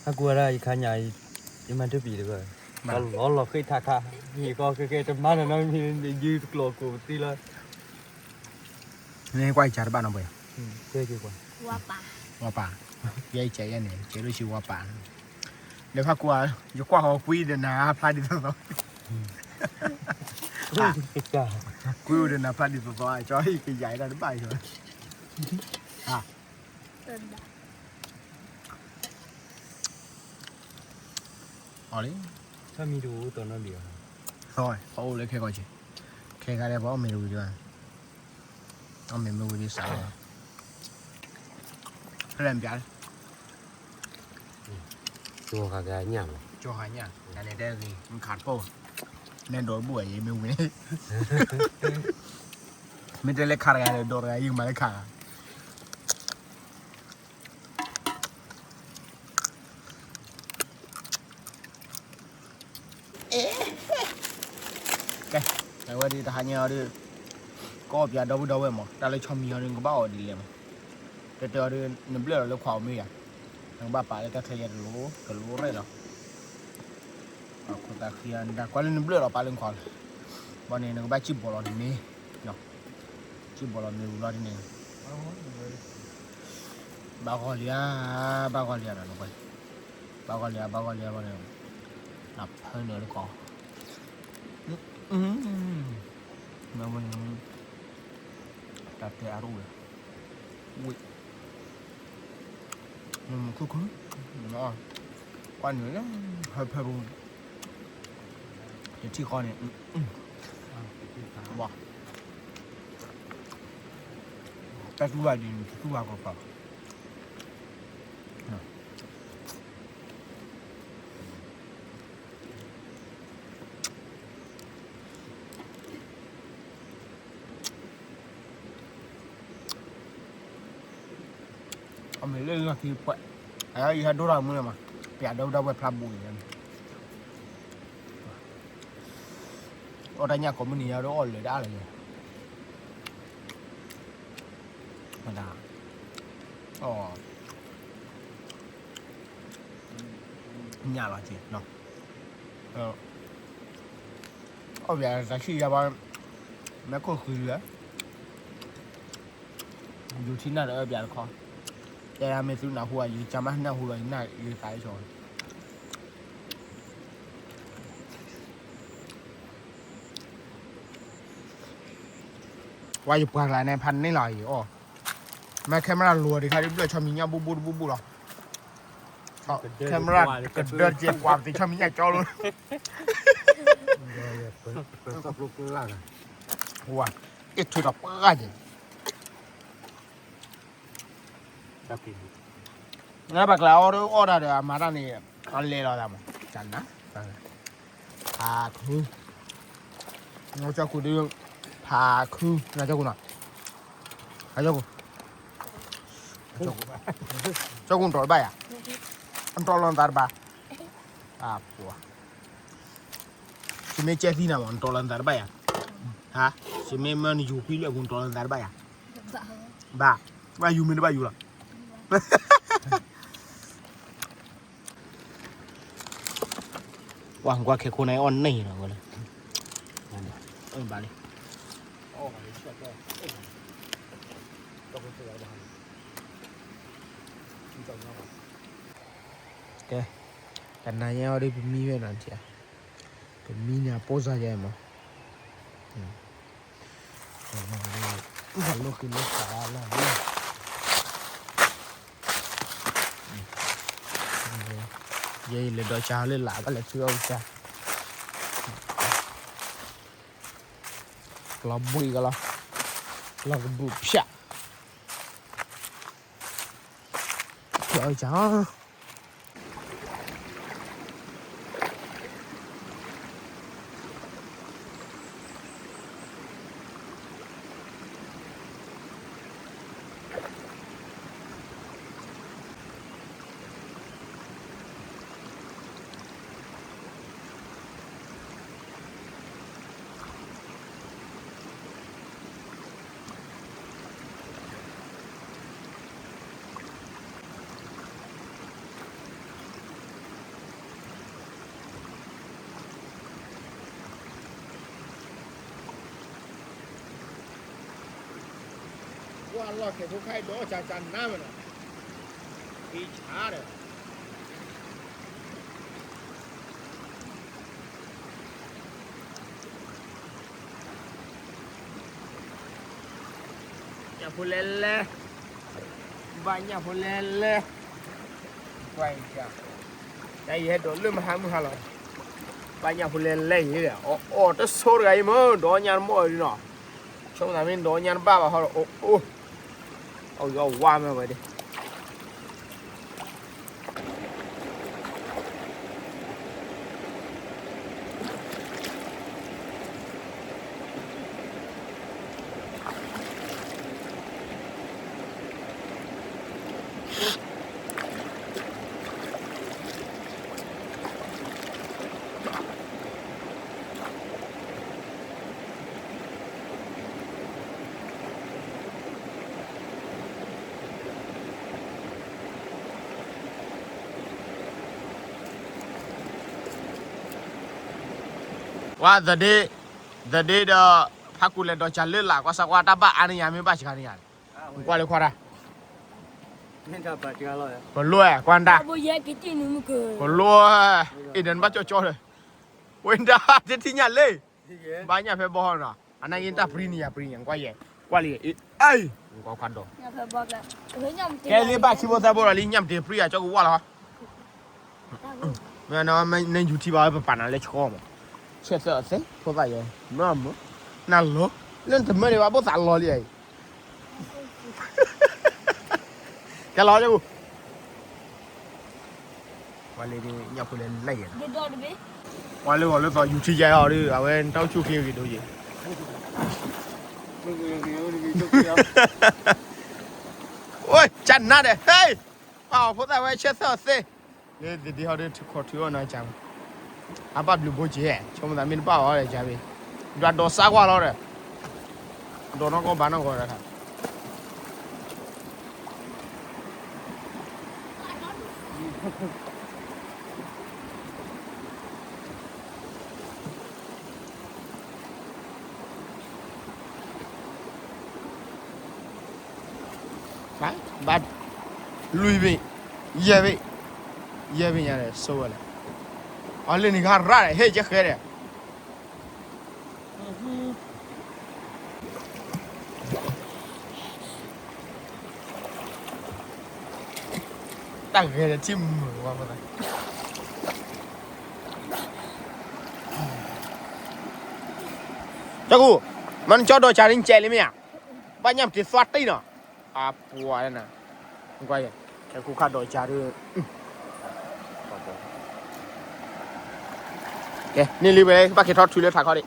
ဟဲကူဝဲဒၣ်ယခါညါအံၤ, ယမၤတပံၤတဂၢၢ်, လီၤလီၤဃ့ထးခါ, မ့ၢ်ကီခဲကဲတမၤနီၤနီၤမံၤ ယုၢ်တကျိၤကိးပသံလၢ နကွၢ်ယကၤတဘၣ်နီၤဘှဲၣ်, ဝါပာ်, ယဲယကၤယဲန့ၣ် ကဲဒိၣ်ဆံဝါပာ်, ဒီးဖးကွၢ်, ယကွၢ်ဃီကွံဒီးနၤဖျါဒ်သိးသိး, ကွံအိၣ်ဒီးနၤဖျါဒ်သိးသိး ကၠီယကယၤတၢ်တဘၣ်ယီၤ, အီၤလံ, ဆီမံၤတအိၣ်တီနီတဘ့ၣ်ဘၣ်, ပအိၣ်လၢခဲကီၢ်ဆံး, ခဲခါလၢပအီၣ်မ့ၤတဝံၤဒံးဘၣ်, အီၣ်မ့ၤမ့ၢ်ဝံၤဒံးစးလီၤ, ဖဲလဲၣ်ပျါလၢ ကၠီၤဃာ်ကညၣ်မး, ကၠီၤဃာ်ညၣ် တၢ်န့ၣ်တဲဂ့ၤ မခးတပိၢ်, နဲဒိးတဘူၣ်အံၤမ့ၢ်ဝံၤန့ၣ်, မ့ၢ်တဲလၢခးတဂၤဒီးဒိးတဂၤအံၤမၤလၢခးဂၤ ကဲ, အဝဲဒ်တဟါညါအီၤဒီး ကအီၣ်ပၠးဒီပုၢ်ဒီဝဲၢ်မး, တၢ်လၢဆီမံၤအီၤဒီး နကဘၣ်အီၣ်ဒ်လဲၣ်မး, တဲတဲအီၤဒီး နဘျၢၣ်လီၤလၢခွးအီၤမ့ၢ်ယၤ, နကဘၣ်ပာ်လၢတၢ်ချ့ယဲတလိၤ, တလိၤရဲၣ်လီၤ, ခိၣ်သးဃံအီၤ နတၢ်ကွၢ်လၢနဘျၢၣ်လီၤပာ်လၢနခွးလီၤ, ဘၣ်န့ၣ် နကဘၣ်စံၣ်ဘီလီၤန့ၣ်, စံၣ်ဘီလီၤန့ၣ်ဝံၤလီၤဒ်န့ၣ် ဘၣ်ဂီၢ်လံဧါ, ဘၣ်ဂီၢ်လံဧါဒီးနကွၢ်, ဘၣ်ဂီၢ်လံဧါ ဘၣ်ဂီၢ်လံဧါဘၣ်န့ၣ်, နဖၢနုာ်လၢကီး, မ့ၢ်ဝဲန့ၣ်, တၢ်တဲအါတအိၣ်လၢၤ, ဝံၣ်, မ့ၢ်မုၢ်ခုၣ်ခုၣ်, ကွၢ်နုာ်လၢ ဟၢဖၢပူၤ, ယထံၣ်ဃီန့ၣ်, ဝါ, တၢ်တူၢ်ဘၣ်ဒ်န့ၣ် တတူၢ်ဘၣ်ကီးကီး အမ့ၢ်လၢလီၢ်ခံပှဲၤ, အယဟဲဒိၣ်ထီၣ်မူလၢၤမး, ပျးဒီပုၢ်ဒီဝဲၢ်ဖျါဘူးအံၤ, အီၣ်တၢ်ညၣ်ကိးမုၢ်နံၤညါဒီးအီၣ်လၢာ်တအါလၢၤ, မတၤ, အီၣ် ညၣ်လီၤက့ၤနီၤ, အီၣ်ဘၣ်တၢ်ဆံၣ်ယါဘၣ်, မ့ၢ်ခိၣ်ဃုလၢ ယူၤထံနၢ်တအၢဘၣ်တခီ, တဲဒၣ်မ့ၢ်သုနၢ်ဟူဘၣ် ယကမၤနၢ်ဟူလီၤ ယနၢ်ယသးအံၤဆီ ဝါယပှၤကျါန့ၣ် ဖးန့ၢ်လီၤယအီၣ်, မ့ၢ် camera လိၤဒံးခါဒ်ဘျၢၣ်ဆီမံၤညၣ်ဘူၣ်ဘူၣ်တဘူၣ်ဘူၣ်လီၤ, camera ကဒၢကဲပှၤပသံ ဆီမံၤညၣ်ကၠီလိၤ, ဝါ, အ့ၣ်ထုးဒီးပှၢ်ကဲ နဘၣ်ကျါအီၣ်အီၣ်တၢ်ဒီးအမၤတၢ်န့ၣ် အလဲၤလီၤသးမး, ကနၣ်, ဖးခု, နကၠီကူဒု, ဖးခု, နကၠီကူနီၤ, ကၠီကူ, ကၠီကူနတီၤတဘၣ်ယၤ, နတီၤလီၤနသးတဘၣ်, အပှၤ ယမ့ၢ်ကဲသံနၤမး နတီၤလီၤနသးတဘၣ်ယၤ, ဟါ, ယမ့ၢ်မၢနယူၤဖံလၢအပူၤ နတီၤလီၤနသးတဘၣ်ယၤ, ဘၣ်, ဘၣ်ယူၤမ့ၢ်တဘၣ်ယူၤလီၤ, ပှၤကွၢ်ခဲခိၣ်န့ၣ်အီၣ်န့ၢ်နီၤ, ဘၣ်လံ, ကဲ, တနၤညါအီၤဒ်ပမံဝဲနီၤ, ပမံန့ၣ်အပိၢ်စၢ်ယဲမး, လိၣ်ဃံလိၣ်ဃါလီၤ, ယဲအံၤလဲၤဒီးကၢလၢလာ် ဘၣ်လဲၤဖုအီၣ်ကၢ, လီၤဘှံးကလီၤ, လီၤကဘူၣ်ဖၠး, ဖုအီၣ်ကၢ ကွၢ်လီၢ်ခဲဖိခါအံၤဒီး ကၢကၢနါမးနီၤ, ဖံဆါဒီး ညၣ်ဖိလဲၤလဲၤ, ဘၣ်ညၣ်ဖိလဲၤလဲၤ, ကွၢ်အံၤကၢ, တၢ်ယဟဲဒိးလၢမဟါမုၢ်ဟါလီၤ, ဘၣ်ညၣ်ဖိလဲၤလဲၤအံၤ, အီၣ်တဆိတဂၤအံၤမ့ၢ် ဒီးညၣ်တမီၢ်အံၤနီၤ, ဆိကမိၣ်သးမ့ၢ်ဒီးညၣ်တဘၣ်ဘၣ်ဟီဒီး အိၣ်အိၣ်, အီၣ်ယီၣ်ဝါမ့ၢ်ဝဲဒၣ် ဝါ သဒ့, သဒ့ဒီး ဖးကူလဲၤဒီးကၢ်လၢ လၢ်ကွၢ်စၢ်ကွၢ်တၢ်ဘၣ်အါန့ၢ်ယၤ မ့ၢ်ဘၣ်စှၤန့ၢ်ယၤ, ကွၢ်လၢခွါတၢ်, ပလိၣ်ကွၢ်တၢ်, ပလိၣ်, အ့ၣ် ဒီးနဘၣ်ကၠီကၠီဒီး, ဝဲဒၣ်တထံၣ်ညၣ်လံ, ဘၣ်ညၣ်ဖဲဘီဟီနီၤ, အနာ်က့တၢ်ပြံန့ၢ်ယၤပြံန့ၢ် ကွၢ်ယဲ, ကွၢ်လံ, အ့ၣ်, ကွၢ်ခွါဒီး ကဲလံဘၣ်ခံဘိသၢဘိဒီးလံ ညၣ်မတ့ၤပြံယၤ ကၠီကဝၢ်လီၤ, မ့ၢ်နယူၤထံဘၣ်ဝဲပပာ်နၤလၢဆှီမး, ဆဲးသၢအသ့ ဖိသၣ်ယဲ, မ့ၢ်, နလိၤ, လၢနတမၢန့ၣ်ဘၣ် ဘိသၣ်လီၤလံအံၤ, ကဲလီၤ, ပှၤလၢညၣ်ဖိလဲၤလဲၤယဲ, ပှၤလၢဂီၤလၢသီယူၤထံယဲအီၤဒီး အဝဲနတၢ်အိၣ်ဆူၣ်ချ့ဂ့ၤဒိၣ်ယဲ, အိၣ် ကၢ်နါဒီး ဟဲ, ပှၤအီၤဖိသၣ်ဝဲဆဲးသၢအသ့, လၢသဒ့ဟီဒီး ထုးခီၣ်ထုးအီၣ်နၤကၢ်, အဘၣ်ဘျုးဘိက့ၤ, ဆိကမိၣ်သးမ့ၢ်တဘၣ်အီၤဒီးကၢ်ဘ့ၣ်, ဒွးဒီးစါကွၢ်လီၤဒီး, ဒီးနီၢ်ကီၢ်ဘၣ်နီၢ်ကီၢ်ဒီးခါ အ ဘၣ်, လွံၢ်ဘ့ၣ်, ယဲၢ်ဘ့ၣ်, ယဲၢ်ဘ့ၣ်ညါဒီး ဆိဝဲလဲၣ်, အလၢနံၤခါရၣ်ဒီး ဟ့ၣ်ကဲဃဲဒီး တၢ်ဂဲၤဒီးထံၣ်မုာ်ဝဲဖိသၣ်, ကၠီကူ, မ့ၢ်နကၠီဒီးကၠီန့ၣ်ကဲလံမ့ၢ်ဧါ, ဘၣ်ညၣ်ပတံၤသွါတံၢ်နီၤ, အပှၤန့ၣ်, ကွၢ်ယဲ, ခဲခူခါဒီးကၠီဒီး, ကဲ န့ၢ်လံဝဲ ဘၣ်က့ၤထီၣ်ထုးလၢထးခီဒံး,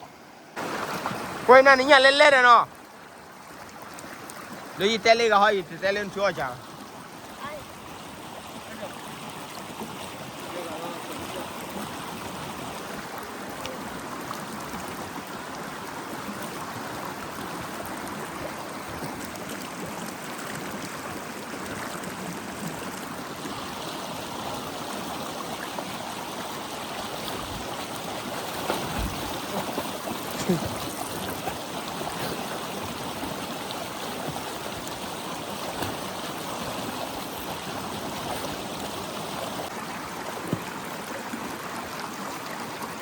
ကွၢ်နၤန့ၣ်ညၣ်လဲၣ်လဲၣ်ဒီးနီၤ, ဒီးယတဲလၢဂၤဟီ ယတတဲလၢနထုးအီၣ်ကၠီ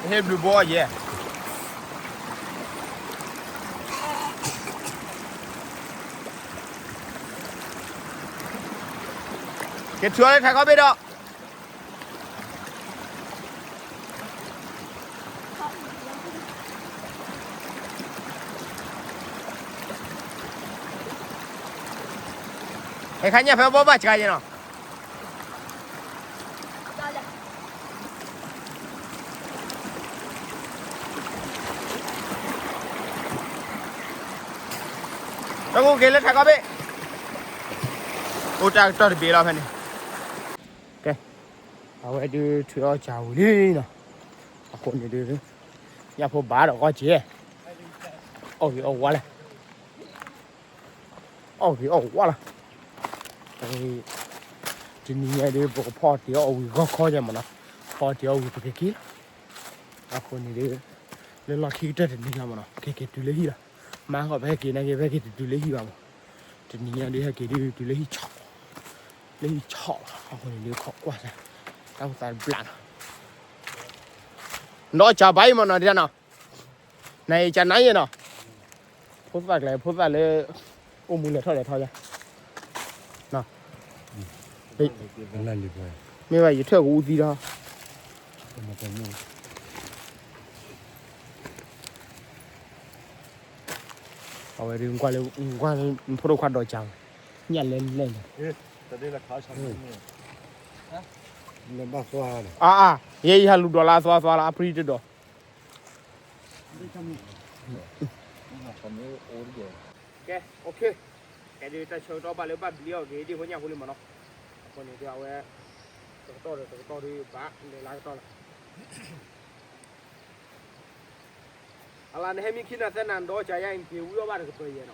ဟ့ၣ်ဘျုးဘိယဲ, ကထုးအီၣ်လၢထးခီဘ့ၣ်ဒီး ဟဲခါညၣ်ဖဲဘီဘၣ်စှၤယဲနီၤ, တၢ်ကူက့ၤလၢထးခီဘ့ၣ်, အိၣ်တၢ်ကတီၢ်တဘ့ၣ်လီၤဖဲန့ၣ်, ကဲ, အဝဲဒုးထုးအီၣ်ကၠီဝံၤလံနီၤ, အဃိန့ၣ်ဒုး, ညၣ်ဖိဘၣ်ဒီးဂီၢ်က့ၤ, အီၣ်ဂ့ၤအီၣ်ဝါလဲၣ် အီၣ်ဂ့ၤအီၣ်ဝါလီၤ, တနံၤညါဒုး ပကဖီၣ်တ့ၢ်အီၣ်ဝံၤဂီၢ်ခီယဲမးနီၤ, ဖီၣ်တ့ၢ်အီၣ်ဝံၤပကက့ၤလီၤ, အဃိန့ၣ်ဒုး, လၢလီၢ်ခံကတၢၢ်တနံၤညါမးနီၤ ကက့ၤတုၤလၢဟံၣ်လီၤ, မၤဃီပဟဲက့ၤနာ်က့ၤ ပဟဲက့ၤတတုၤလၢဟံၣ်ဘၣ်မး, တနံၤညါဒုး ဟဲက့ၤဒုးတုၤလၢဟံၣ်ဆီၣ်, လၢဟံၣ်ဆီၣ်လီၤ, အဃိန့ၣ်ဒုး ခိးကွၢ်စၢ်, တၢ်အိၣ်သးတဘျးနီၤ, ဒီးကၠီဘၣ်အံၤမးနီၤ ဒ်နီၤ နအံၤကနါယဲနီၤ, ဖိသၣ်ကျဲ ဖိသၣ်လၢ အိၣ်မူလဲၤထီၣ်လဲၤထီယါ, မ့ၢ်ဘၣ်ယထၢၣ်ကအူသံဒီး, အဝဲဒုး ကွၢ်လၢ ကွၢ်လၢ ဖိဒိၣ်ခွါဒီးကၠီ, ညၣ်လဲၣ်လဲၣ်န့ၣ်, အါအါ, ယဲယဟးလူၤဒီးလၢအသွါသွါလၢအပြံတဒီး ကဲ, ကဲဒုး တၢ်ဆၢကတီၢ်ဘၣ်လၢဘၣ်ဘျံးအီၣ်က့ၤ ဒ်ဖိညၣ်ဖိလံမးနီၤ, အဃိန့ၣ်ဒုး အဝဲ တကတီၢ်ဒီးတကတီၢ်ဒုး ဘၣ်လဲၤလၢကတီၢ်လီၤ, အလၤနဟဲမံခံနၤသၢနၤဒီးကၠီယါအံၤ က့ၤဝံအီၣ်ဘၣ်တကပၤယဲနီၤ,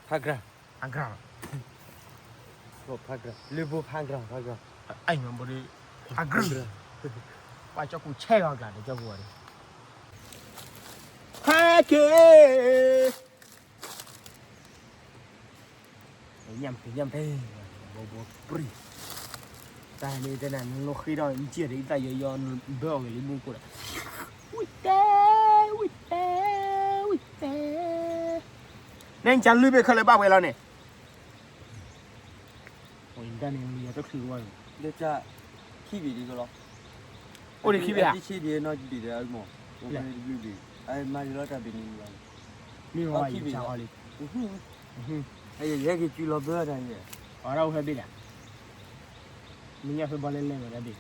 ဖးကြၢး, ဖးကြၢး, လၢဘိဖးကြၢး, ဖးကြၢး, အဲၣ်မ့ၢ်ဘိဒုး, ဖးကြၢး, ပှၤကၠီကူဆဲးဂီၤကျါန့ၣ် ကၠီကူအီၤဒုး, ဟဲက့ၤ, ညၣ်ဖဲညၣ်ဖဲ, ဘိဘိပြံ, တၢ်န့ၣ်တနၤနလိဃ့ဒီး နစံၣ်ဒီး အံသၣ်ယီယီ ဘၢအီၤဂ့ၤလံမူကိးဒီး, ဝံၣ်တဲ, ဝံၣ်တဲ, ဝံၣ်တဲ, နဲနကလုၢ်ဘ့ၣ်ခဲလၢာ်ဘၣ်ဝဲလီၤန့ၣ် အိၣ်တၢ်န့ၣ်လံအတချုးဝဲ, လၢတၢ်ခံဘ့ၣ်ဒ်ကလီၤ, အိၣ်ဒံးခံဘ့ၣ်ဧါ, တဆံဘ့ၣ်နီတဘ့ၣ်ဒီးအမ့ၢ်, အိၣ်ဖဲန့ၣ်တဘျုးဘ့ၣ်, အမၤလီၤတၢ်ဘ့ၣ်န့ၣ်လီၤ, မ့ၢ်ဝဲယဆါအီၤလံ, ယဟဲက့ၤစုလီၤဘၢတၢ်ယဲ, အီၤဒၣ်အိၣ်ဖဲဘ့ၣ်ဒၣ်, မ့ၢ်ညၣ်ဖဲဘီလဲၣ်လဲၣ်ဝဲဒၣ်ဘ့ၣ်,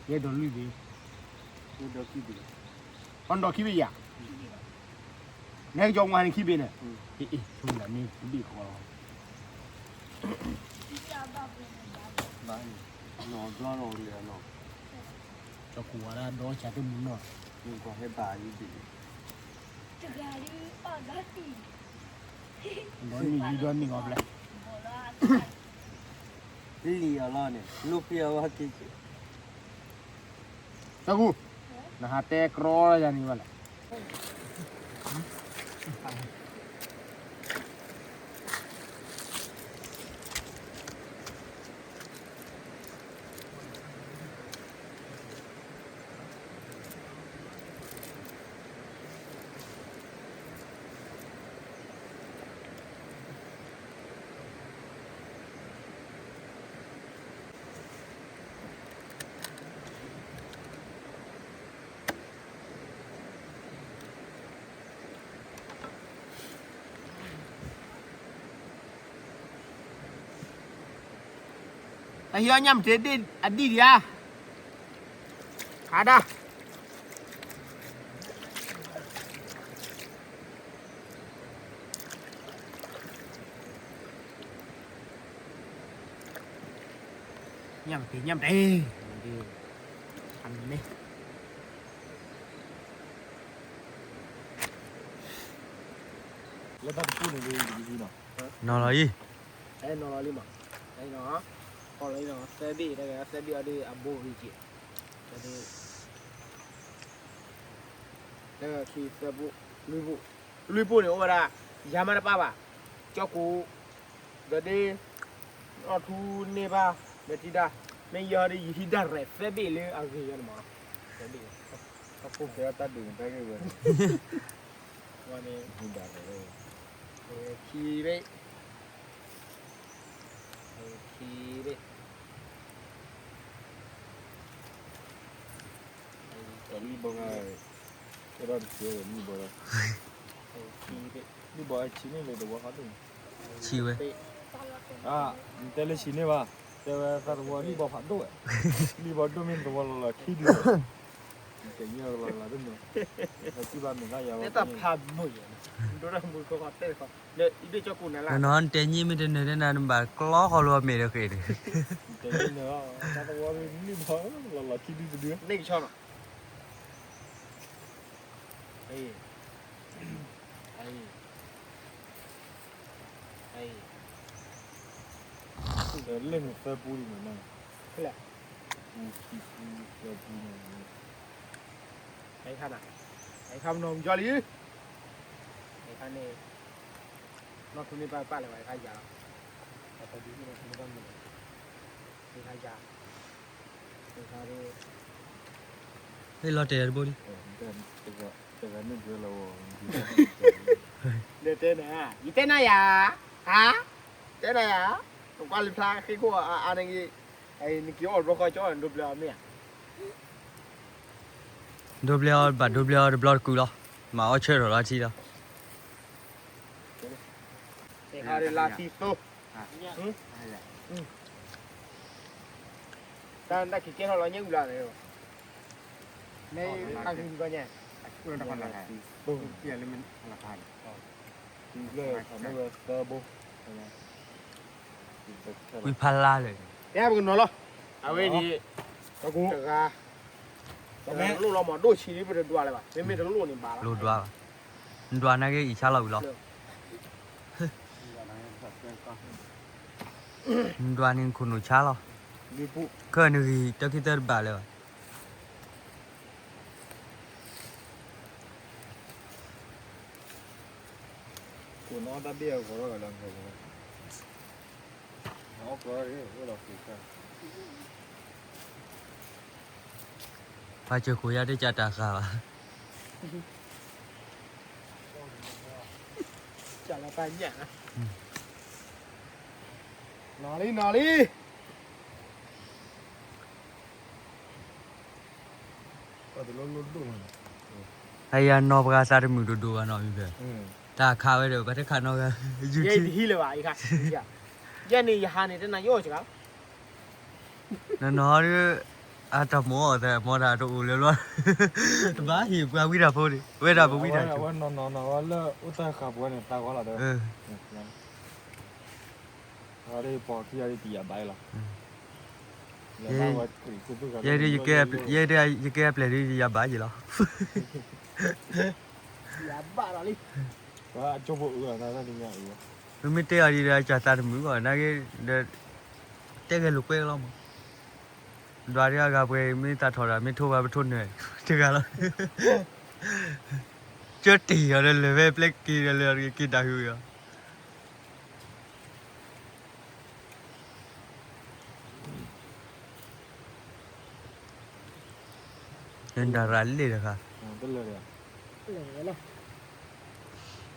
ယဲဒီးလွံၢ်ဘ့ၣ်, ယဲဒီးခံဘ့ၣ်, အီၤဒီးခံဘ့ၣ်ယၤ နဲကကၠီဝါန့ၣ်ခံဘ့ၣ်န့ၣ်, အ့ၣ် ဆိကမိၣ်မ့ၢ်တဘ့ၣ်ဃီလီၤ, ကၠီကူဝါဒၣ်ဒီးဆၣ်တမုာ်နီၢ်, ဒီးနံၣ်ယံဒီးနံၣ်အီၤဖျဲၣ်, လံၣ်အီၤလီၤန့ၣ် လိၣ်ဃ့အီၤဝဲက့ၤက့ၤ သၢကူ, နဟးတဲကြီယၤန့ၣ်ဘၣ်လဲၣ်. အဟံးအီၣ်ညၣ်မ့ၢ်တဲဒ့ၣ်အဒံၣ်ဒံးဧါ, ဟါဒၣ်. ညၣ်မ့ၢ်တဲ ညၣ်မ့ၢ်တဲ, အမ့ၢ် လၢတၢ်တပူၤန့ၣ် နီၤလီၤအံၤ, အဲ နီၤလီၤလံမး, အဲနီၤ, ဟီလီၤအံၤနီၤ, သၢဘ့ၣ် တၢ်ဂ့ၢ်သၢဘ့ၣ်အီၤဒ်အဘိဂ့ၤက့ၤ, တၢ်ဂ့ၢ်ခံသၢဘိ, လွံၢ်ဘိ, လွံၢ်ဘိန့ၣ်အိၣ်ဝဲဒၣ်, ယၤမးတပၣ်ဘၣ်, ကၠီကိ, ဒီးဒ့, အီၣ်ထူန့ၢ်ဘၣ်, ဒီးထံဒၣ်, မ့ၢ်ယီၤဒ်ယဟံးဒၣ်ရဲၣ်သၢဘ့ၣ်လၢအဂ့ၤယီၤန့ၣ်မး, သၢဘ့ၣ်, တၢ်ဒုးန့ၣ်တၢ်ဂ့ၢ်ဝဲ, ဝဲန့ၣ်, ခံဘ့ၣ် ခံဘ့ၣ်, လံၣ်ဘီ, အဲၣ်ဒိးတကဲလံၣ်ဘီလီၤ, လံၣ်ဘီဆံးန့ၢ်လၢသဝီဖးဒိၣ်, ဆံးဝဲ, နတဲလၢဆံးန့ၢ်ဘၣ်, တဲဝဲသးသဝီလံၣ်ဘီဖးဒိၣ်ဝဲ, လံၣ်ဘီဒိၣ်မ့ၢ်သဝီလီၤလီၤခံဒု, တညိလီၤလီၤဒိၣ်မး, တၢ်ဖးဒိၣ်ယဲ, ဒိၣ်တၢ်မူကီၢ်တဲ, နနီၤနတဲညံမ့ၢ်တနၢၤတဲနၤ နဘၣ်ကျီဃီလိာ်အမဲာ်ဒီးဃဲၤန့ၣ်, တၢ်သဝီလံၣ်ဘီလီၤလီၤခံဒုတဒု, န့ၣ်ကဆီနီၤ, အံၤ, အံၤ, လၢနသၢပူၤန့ၣ်, သၢပူၤန့ၣ်, အံၤခါနၤ, အံၤခါမနီၤကၠီလံ, အံၤခါန့ၣ်, နီၢ်ထူန့ၢ်ပၢ်ပၢ်လၢၤဘၣ် အံၤခါယၤလီၤ, အံၤခါယၤ ဟ့ၣ်လီၤတဲာ်တဘိလံ, တဲနၤ, ယတဲနၤယၤ, ဟါ, တဲနၤယၤ, ပကွၢ်လံဖျါဃ့ခိၣ်အါအါန့ၣ်ဂ့ၤ, နက့ၤအီၣ်တဘျီဃီကၠီ နဒိးဘျၢအီၤမ့ၢ်ဧါ, ဒိးဘျၢအီၤဘၣ်ဒိးဘျၢအီၤတဘျီတကုာ်လီၤ, မၤအီၣ်ဆၢထီၣ်လီၤထံလီၤ, လါထံသိ တၢ်တၢ်ခံးကဲထီၣ်လီၤညၣ်အူလၢန့ၣ်, မ့ၢ်အဂံၢ်ကီညါ, ဝံၤဖးလါလၢာ်န့ၣ်, တဲပကနီၤလီၤ, အဝဲန့ၣ်, တဂၤ, တလိၣ်လီၤမး ဒိၣ်ဆံးလံ ပတဒွးလၢၤဘၣ်, မ့မ့ၢ်တလိၣ်န့ၣ်ဘၣ်လီၤ, လိၣ်ဒွးဘၣ်, နဒွးနာ်က့အံၤဆါလီၤဝံၤလီၤ နဒွးန့ၣ်နခိၣ်နူာ်ဆါလီၤ, ခဲနဂံၢ်တၢ်ခံသၢတဘၣ်လၢၤဘၣ်, ခိၣ်နတၢ်ဘ့ၣ်အဂီၤထီၣ်လီၤ, ပှၤစၢၤခိၣ်ယါတကးတၢ်ဃာ်ဘၣ်, နီၤလံ နီၤလံ အယၤနီၢ်ပှၤသးတမုာ်ဒိၣ်ဒိၣ်ဘၣ်နီၤ, တၢ်ခးဝဲဒီး ပှၤတခးနီၢ်ဂၤ, ယဲတဟံးလၢၤဘၣ်, ယဲန့ၣ်ယဟးန့ၣ် တနၤယအိၣ်စှၤ, နနီၤဒုး, အတၢ်မိၢ်အီၣ်သး မီတၢ်တအိၣ်လၢၤဘျီ, ဘၣ်ဟ့ၣ်ပှၤဝံတၢ်ဖိန့ၣ် ဝဲဒၣ်ပဝံတၢ်, ဝဲနီၢ်နီၢ်နီၢ်ဝဲလၢအိၣ်တၢ်ဃာ်ပှၤန့ၣ် သးဂီၤလီၤဒီး ပှၤခံဂၤဒ်တယၤဘၣ်လီၤ, ယဲဒၣ်ယကဲအပျဲၢ်ဒ်ယၤဘၣ်ယံၤလီၤ, ယၤဘၣ်လီၤလံ, ပှၤကၠိဖိအုးအသးတၢ်တညါအုး, မ့မ့ၢ်တဲအီၤဒ်ဒီး ကၢ်သးတမုာ်ဘၣ် နာ်က့ဒီး, တဲဂဲၤလိာ်ကွဲလီၤမး, ဒွးဒ်အဂၤပှဲၤအံၤ မ့ၢ်သးထီၣ်ဒီး မ့ၢ်ထိၣ်ဘၣ်ပထိၣ်နၢၤ တဂၤလီၤ. ကၠၢတ့ၢ်အီၤဒီး လၢာ်ဖဲပျဲက့ၤဒီး လၢာ်က့ၤတၢ်ဟုၣ်အီၤ နတၢ်ရၤလံ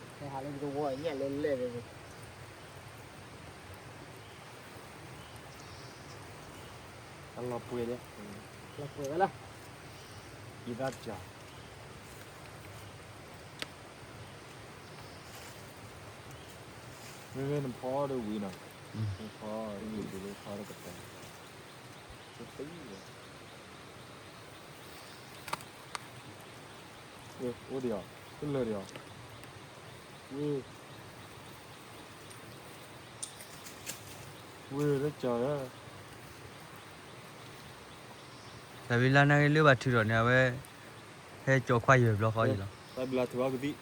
တခါ လီၤပှဲၤလၢ လီၤပှဲၤဝဲလီၤ. ယသးစၢ် မ့မ့ၢ်နဖီဒီးဝံၤနီၤ, နဖီဒီးဝံၤ ဒ်လၢဖီဒီးကတၢၢ်, ကသံလီၤ, အိၣ်ဒံးအီၤ, တလၢာ်ဒံးအီၤ, ဝံၤ, ဝံၤလၢကၠီၤလၢ တၢ်ဘံလါနာ်က့လၢဘၣ်ထုးထီၣ်န့ၣ် အဝဲ ဟဲကၠီၤခွါယၢၢ်ဘျီဃီအံၤလီၤ, တၢ်ဘံလါထုးအီကသံၣ်,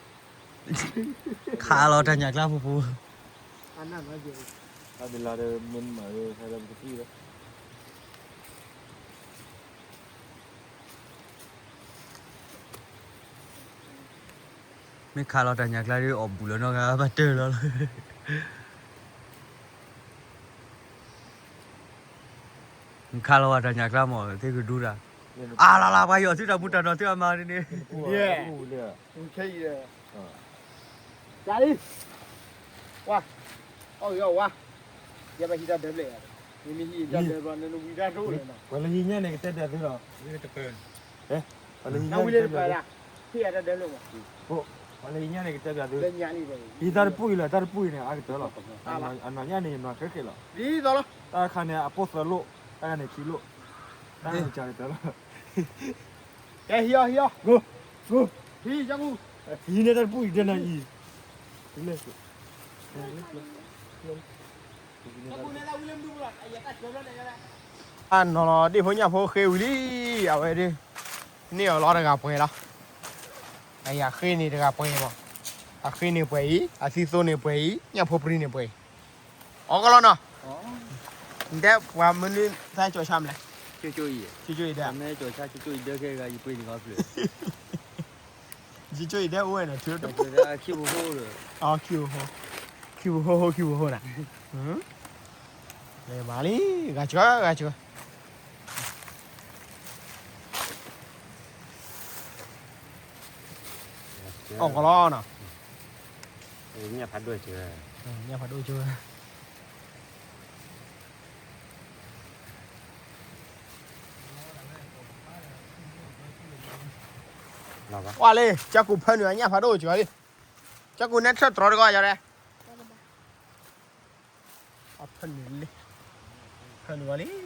ခးလီၤတၢ်ညၣ်ကျါဖိဖိ, တၢ်ဘံလါဒီးမ့ၢ်မၤဒီး ဟဲလၢပကသံၣ်လီၤ. မ့ၢ်ခးလီၤတၢ်ညၣ်ကျါဒီး အီၣ်ဘူးလီၤနီတဂၤဘၣ်တၢၢ်လီၤလီၤ. နခးလီၤဝဲတၢ်ညၣ်ကျါမး သ့ၣ်ကဒူတၢ်, အါလါလါ ပှၤယီၤသုတၢ်မူတၢ်နီၢ်သုအမါန့ၣ်န့ၣ်, ယၤလံ, ဝါ, အီၣ်ဂ့ၤအီၣ်ဝါ, ယဲဘၣ်ဟံးတၢ်ဒၢဘျဲၣ်, မ့မ့ၢ်ဟံးတၢ်ဒၢဘျီ နနဝံတၢ်ဒိၣ်လီၤနီၤ, ပှၤလၢဟံးညါန့ၣ် ကတဲဘၣ်သုလီၤ, နဝံလၢပှၤဒၣ်, ဟံးတၢ်ဒၢဘျဲၣ်မး, ပှၤလၢဟံးညါန့ၣ် ကတဲဘၣ်သု, ဟံးတၢ်တပူၤအံၤလီၤ တၢ်တပူၤအံၤန့ၣ် အါကတၢၢ်လီၤ, အနီၢ်ညါန့ၣ် ယနီၢ်ခဲက့ၤလီၤ, တၢ်တခါန့ၣ် အပိၢ်သၢလိၣ်, တၢ်တခါန့ၣ်ခံလိၣ်, တၢ်တခါန့ၣ်ကတၢၢ်လီၤ. ကဲဟံးအီၤ ဟံးအီၤ, ဟံးန့ၢ်တၢ်တပူၤအံၤ တနၤအံၤ, အနီၢ်လီၤ ဒ့ၣ်ဖိညၣ်ဖိဃ့ဝံၤလံ, အဝဲဒၣ်, န့ၢ်အီၤလီၤတဂၤပှဲၤလီၤ, အယၤဃ့န့ၢ်တဂၤပှဲၤမး, အဃ့န့ၢ်ပှဲၤအံၤ အသံသိန့ၢ်ပှဲၤအံၤ ညၣ်ဖိပြံန့ၢ်ပှဲၤအံၤ, အီကလီနီၤ, နတဲပှၤမနုၤသးကၠီၤဆါမလဲၣ်, ကၠီၤအံၤ, ကၠီၤအံၤဒၣ်, ကၠီၤအံၤဒၣ်အိၣ်ဝဲန့ၣ် ထံဖိ, ခံဖိဟိဟိခံဖိဟိနၤ, မၤလံ, ဂၤစၢၤ ဂၤစၢၤ, အီၣ်ကလီနီၤ, ညၣ်ဖးဒိၣ်စၢၤ, ညၣ်ဖးဒိၣ်စၢၤ ကွၢ်လံ, ကၠီကူးဖၢနုာ်အညၣ်ဖးဒိၣ်စၢၤလံ, ကၠီကူးနဲထၢၣ်တြီတဂီၢ်ယၤဒဲး, ဖၢနုာ်လံ, ဖၢနုာ်လံ,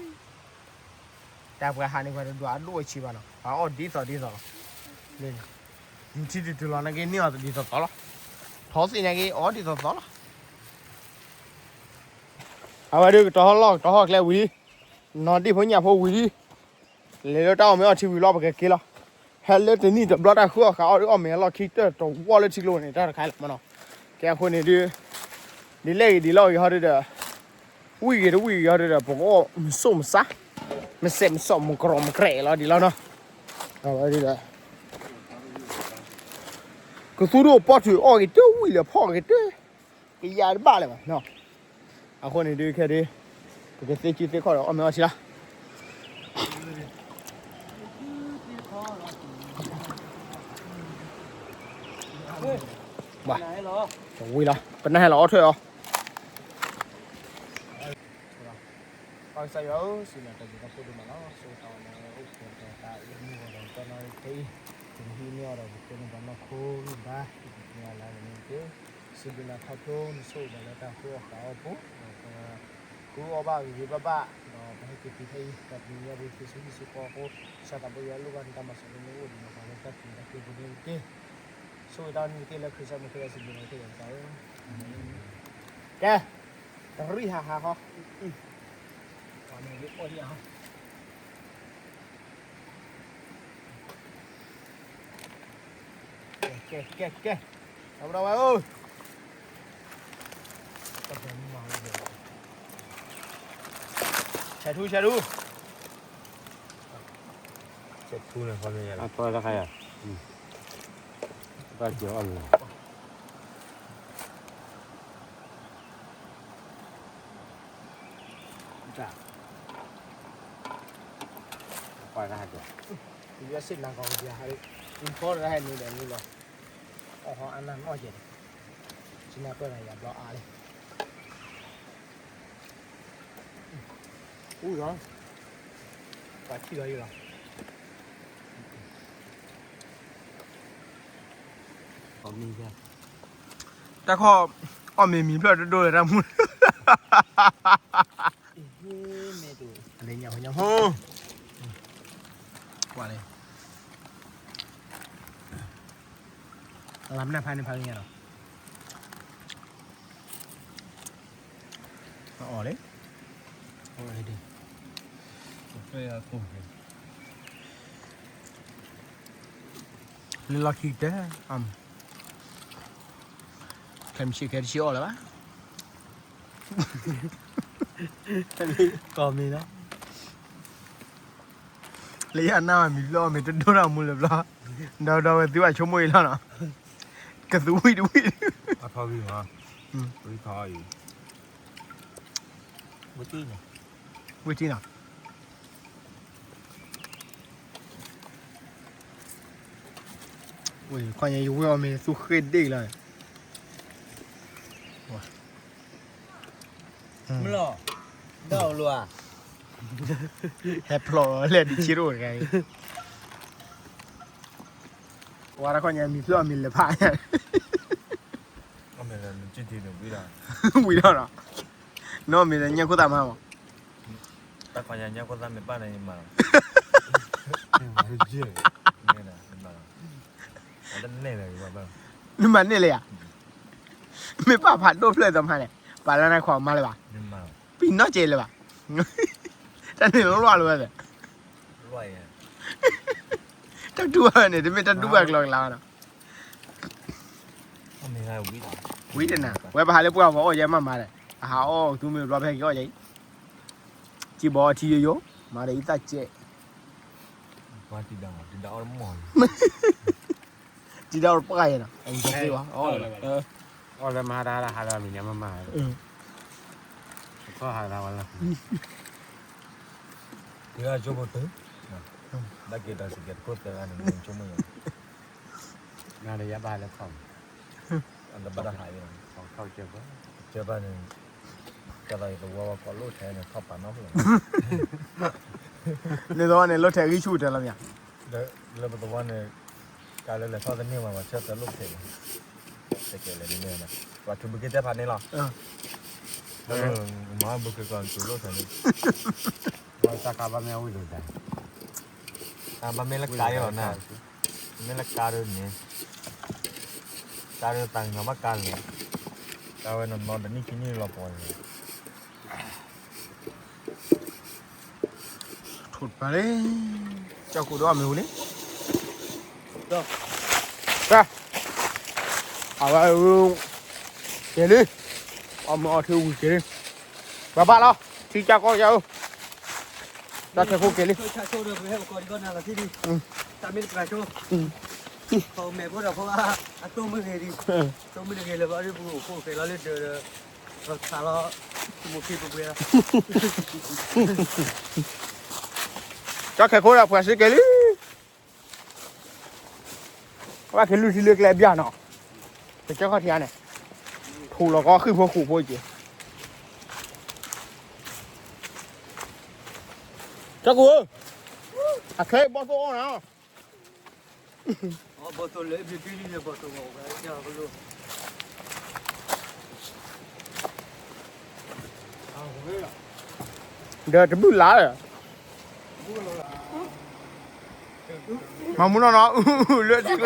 တၢ်ပှၤဟးန့ၣ် ပှၤတဒွးအဒိၣ်အဆံးဘၣ်နီၤ, ပှၤအီၣ်ဒ်သိးဒ်သိးလီၤ, ယူၤထံတုၤတုၤလီၤနာ်က့ န့ၢ်အီၤဒ်သိးသိးလီၤ, ထီသ့ၣ်နာ်က့ အီၣ်ဒ်သိးသိးလီၤ. အဝဲဒၣ်ကတီၤဟီၣ်လီၢ် ကတီၤဟီၣ်ကျဲဝံၤလံ, နီၢ်ဒ့ၣ်ဖိညၣ်ဖိဝံၤလံ, လဲၤလၢတၢ်အီၣ်မ့ၤအီထံဝံၤလီၤ ပကက့ၤလီၤ, ဟဲလၢတနံၣ်တဘျီတၢ်ဃုအီၣ်ဃးအီၣ်ဒုးအီၣ်မ့ၤအလီၢ်ခံတၢၢ်တဝီလၢထံကျိန့ၣ် တၢ်တခါလီၤမနီၤ, ကဲအဃိန့ၣ်ဒုး, ဒ်လဲၣ်ဂ့ၤဒ်လဲၣ်ဂ့ၤဟီဒုးဒီး, ဝံၣ်ဂ့ၤတဝံၣ်ဂ့ၤဟီဒုးဒီး ပကအီၣ်မ့ၤစိၣ်မ့ၤဆါ, မ့ၤစဲးမ့ၤစီၣ်မ့ၤကရီမ့ၤကြဲးလီၤဒ်လီၤနီၤ, အဝဲဒၣ်ဒီး ကသူဒိၣ်ပီၣ်ထုးအီၣ်က့ၤတဝံၣ်လၢဖီၣ်က့ၤတ, ကယၤတဘၣ်လၢၤဘၣ်နီၤ, အဃိန့ၣ်ဒုးခဲဒုး, ပကသ့စုသ့ခီၣ်ဒီးအီၣ်မ့ၤအီထံလီၤ, ဝံၤလီၤ ပနၢ်ဟဲလီၤအီၣ်ထွဲအီၤ ပကစၢ်ယွၤဧၢ, စံးဘျုးတၢ်ဘျုးတၢ်ဖှိၣ်ဒိၣ်မးလီၤ. ဆိၣ်ဂ့ၤတၢ်အီၣ်မ့ၤအိၣ်ဖျဲၣ်ဒီးတၢ်အံၤမုၢ်ဂီၤဒီးကၠီနီၣ်ခဲအံၤ, ပကဟံးန့ၢ်အီၤဒီးပကဲန့ၢ်ပှၤနီၢ်ခိဂံၢ်ဘါ, ပကသ့အီၤလၢအဂ့ၤန့ၣ်တက့ၢ်. စံးဘျုးနၤခီဖျိနဆိၣ်ဂ့ၤဘၣ်လၢတၢ်ဃုအီၣ်ဃာ်အီၣ်ပူၤ, ဒီးပဃုအီၣ်ဘၣ်ဂ့ၤဂ့ၤဘၣ်ဘၣ်, ဒီးပဟဲက့ၤတုၤဖဲအံၤ ဒီးပနံၤညါပူၤသုစုဟံၣ်စုဃီအဃိ, ကစၢ်သးဘိယွၤလိၣ်ဘၣ်နတၢ်မၤစၢၤလၢနအိၣ်ဒံးနီၢ်ပှၤလၢတၢ်ပူၤတၢ်ဖျဲးပူၤန့ၣ်တက့ၢ်. ဆိၣ်ဂ့ၤတၢ်အံၤန့ၣ်တက့ၢ်လၢခရံာ်စၢ်မုၢ်ခဲအံၤစံးဘျုးနၤတက့ၢ်ယွၤကစၢ်ဧၢ. ကဲ, တရံးဟးဟးဟီ, ပှၤမ့ၢ်ဂ့ၤအီၣ်ညၣ်ဟီ, ကဲကဲကဲကဲ, ဒီပုၢ်ဒီဝဲၢ်ဧၢ, ဆဲးထူဆဲးထူ, စဲးထူန့ၣ် ခီမ့ၢ်ယါလီၤ. အထီတခါယၤ, ဘၣ်က့ၤအီၣ်လီၤ. တၢ်, ကွၢ်တၢ်ဟဲက့ၤ, ယစ့ၣ်နၤကီၢ်ကဒံးဟဲ, အံၤဖီတၢ်ဟဲန့ၣ်ဒီးန့ၣ်လီၤ. အီၣ်ဟီအနၢ်နီၢ်ကဲၤ, စ့ၣ်နၤပၢၢ်တၢ်ယၤဘျီအါလံ. အူလီၤ, ပှၤထံၣ်လီၤယံလီၤ. တၢ်ခီၣ်, အီၣ်မ့ၤမံၤဖျၢၣ်တဒိၣ်လၢတၢ်မူ, လၢညါဟိညါဟိ, ကွၢ်လံ, လၢမနုၤဖးန့ၣ်ဖးလၢညါလီၤ. အီၣ်လံ, လၢလီၢ်ခံကတၢၢ်, ခဲမုၢ်ဆ့ၣ်ခဲတဆံအီၣ်လၢၤဘၣ်. ကီၢ်မ့ၢ်လီၤ, လၢယနၢ်မံၤဘျီမ့ၢ်တဒိၣ်တၢ်မူလၢၤဘျီ, ဒီးဒီးဝဲသုဘၣ်ဆိကမိၣ်အံၤလီၤနီၤ, ကသူဝံၣ်တဝံၣ်, အထီဂံၢ်မး, ဝံၣ်ထီအံၤ, ဝံၣ်တံၢ်နီၤ. ဝဲခီညါယဝံၣ်အီၣ်မ့ၤသူဃ့ဒ့ၣ်လီၤ. မလီၤ, ဒီးလီၤဧါ, ဟဲဖျိးလဲၣ်ဒ်ဆံရိၣ်တဂၤအံၤ, ဝဲတခီညါမံၤဖျၢၣ်အီၣ်မ့ၤလဲၤဖးညါ, ဝံၤထီၣ်ဒီး, နီၢ်မ့ၢ်လၢညၣ်ခိၣ်သၣ်မါမး, တၢ်ခီညါညၣ်ခိၣ်သၣ်မ့ၢ်ပၢ်န့ၣ်ယမၤလီၤ, မ့ၢ်လီၤ, နမၤန့ၢ်လၢၤဧါ, မ့ၢ်ပၢ်ဖးဒိၣ်ဖျၢၣ်သ့ၣ်မးန့ၣ်, ပာ်လၢနခွါမါလၢၤဘၣ်, ပံၤနီၢ်ကဲလၢၤဘၣ်, တၢ်န့ၣ်လီၤလီၤလၢၤဝဲသ့ၣ်, တၢ်တူၢ်ဘၣ်န့ၣ် တမ့ၢ်တၢ်တူၢ်ဘၣ်ကျီကျါဘၣ်နီၤ. ဝံၤတနၤ ဝဲပဟးလၢပှၢ်ပှၢ်အီၣ်ယဲမးမးဒီး အဟးအီၣ်သူမ့ၢ်ဘျီဖဲက့ၤအီၣ်ယဲအံၤ, စံးဘီအထံယိယိ, မၤဒီးအံသၣ်ကဲး, တံၤဒၣ်အီၣ်တပှၢ်ယဲနီၤ, အီၣ်လၢမၤတၢ်ဟးလၢမံၤညါမးမး, ကီၢ်ဟးလၢဝဲလီၤ, တဂၤကၠိဖိတၢ်, ဘၣ်က့ၤဒီးစကဲးတခိၣ်သၢဂၤန့ၣ် မ့ၢ်ဆိကမိၣ်ယဲ နၤဒီးယဘၣ်လၢခီၣ်, အတဘၣ်တၢ်ဟးအံၤ, ကၢဘၣ်န့ၣ်, ကဲသိးယသဝီဝဲကိးလိၣ်ထဲန့ၣ် ထီၣ်ပာ်နီၣ်ဖျိး, န့ၣ်သဝီန့ၣ်လိၣ်ထဲဂံၢ်ဆူၣ်တၢ်လီၤမး, လၢပသဝီန့ၣ်, ကးလၢလဲၤထီၣ်တန့ၢ်မး ပှၤဆၢတဲာ်လိၣ်ဖဲးလီၤ, တကဲလဲၣ်န့ၣ်, ပှၤထုးဘုက့တဲဖးန့ၣ်လီၤ, မၤဘုက့ၤကီးထုးလိၣ်ဖဲးန့ၣ် တၢ်ကါဘၣ်မ့ၢ်အဝံၣ်လိာ်သး, ဘၣ်မ့ၢ်လၢကါယဲလီၤနၤ, မ့ၢ်လၢကါဒ်န့ၣ်, ကါဒ်သးကညီၤဘၣ်ကါလဲၣ်, ကါဝဲနီၤနီၤတနံၣ်ခံနံၣ်လီၤပှီၤန့ၣ်, ထိၣ်တပၤလံ, ကၠီၣ်ကိၣ်ဒီးအီၣ်မ့ၤဝံၤလံ, တၢ်, အဝဲ, ကဲလံ, အီၣ်မ့ၤအီထံဝံၤကဲလံ, ပှၤဘၣ်လီၤ, ထံကၢ်ကီၢ်ကၢ်ဧၢ, တၢ်ခဲခိၣ်ကဲလံ, တၢ်မ့ၢ်တပှၤဆိ, မဲာ်ဖိဒီးဖိ, အတိၢ်မ့ၢ်ဂ့ၤဒံး, တိၢ်မ့ၢ်တဂ့ၤလၢၤဘၣ်ဒီး ပကအိၣ်ခိၣ်ဖဲလီၤလၢဒၢးဒီး, ခးလီၤ, မူခံပှဲၤပှဲၤလီၤ, တၢ်ခဲခိၣ်ဒီးပှၤစ့ၢ်ကဲလံ ဘၣ်က့ၤလုၢ်ထံလုၢ်ကျဲဘၣ်နီၤ, ပကၢခီၣ်ထံးန့ၣ်, ထူးလီၤကီဃံၢ်ဖိဃူးဖိက့ၤ, ကၠီၣ်ကိၣ်ဧၢ, အခဲအံၤဘီၣ်သိၣ်အီၣ်နၤ, ဒီးတဘုၣ်လါဒီး, မၤမူနီၢ်နီၢ် အုၣ်လၢထံကျိ,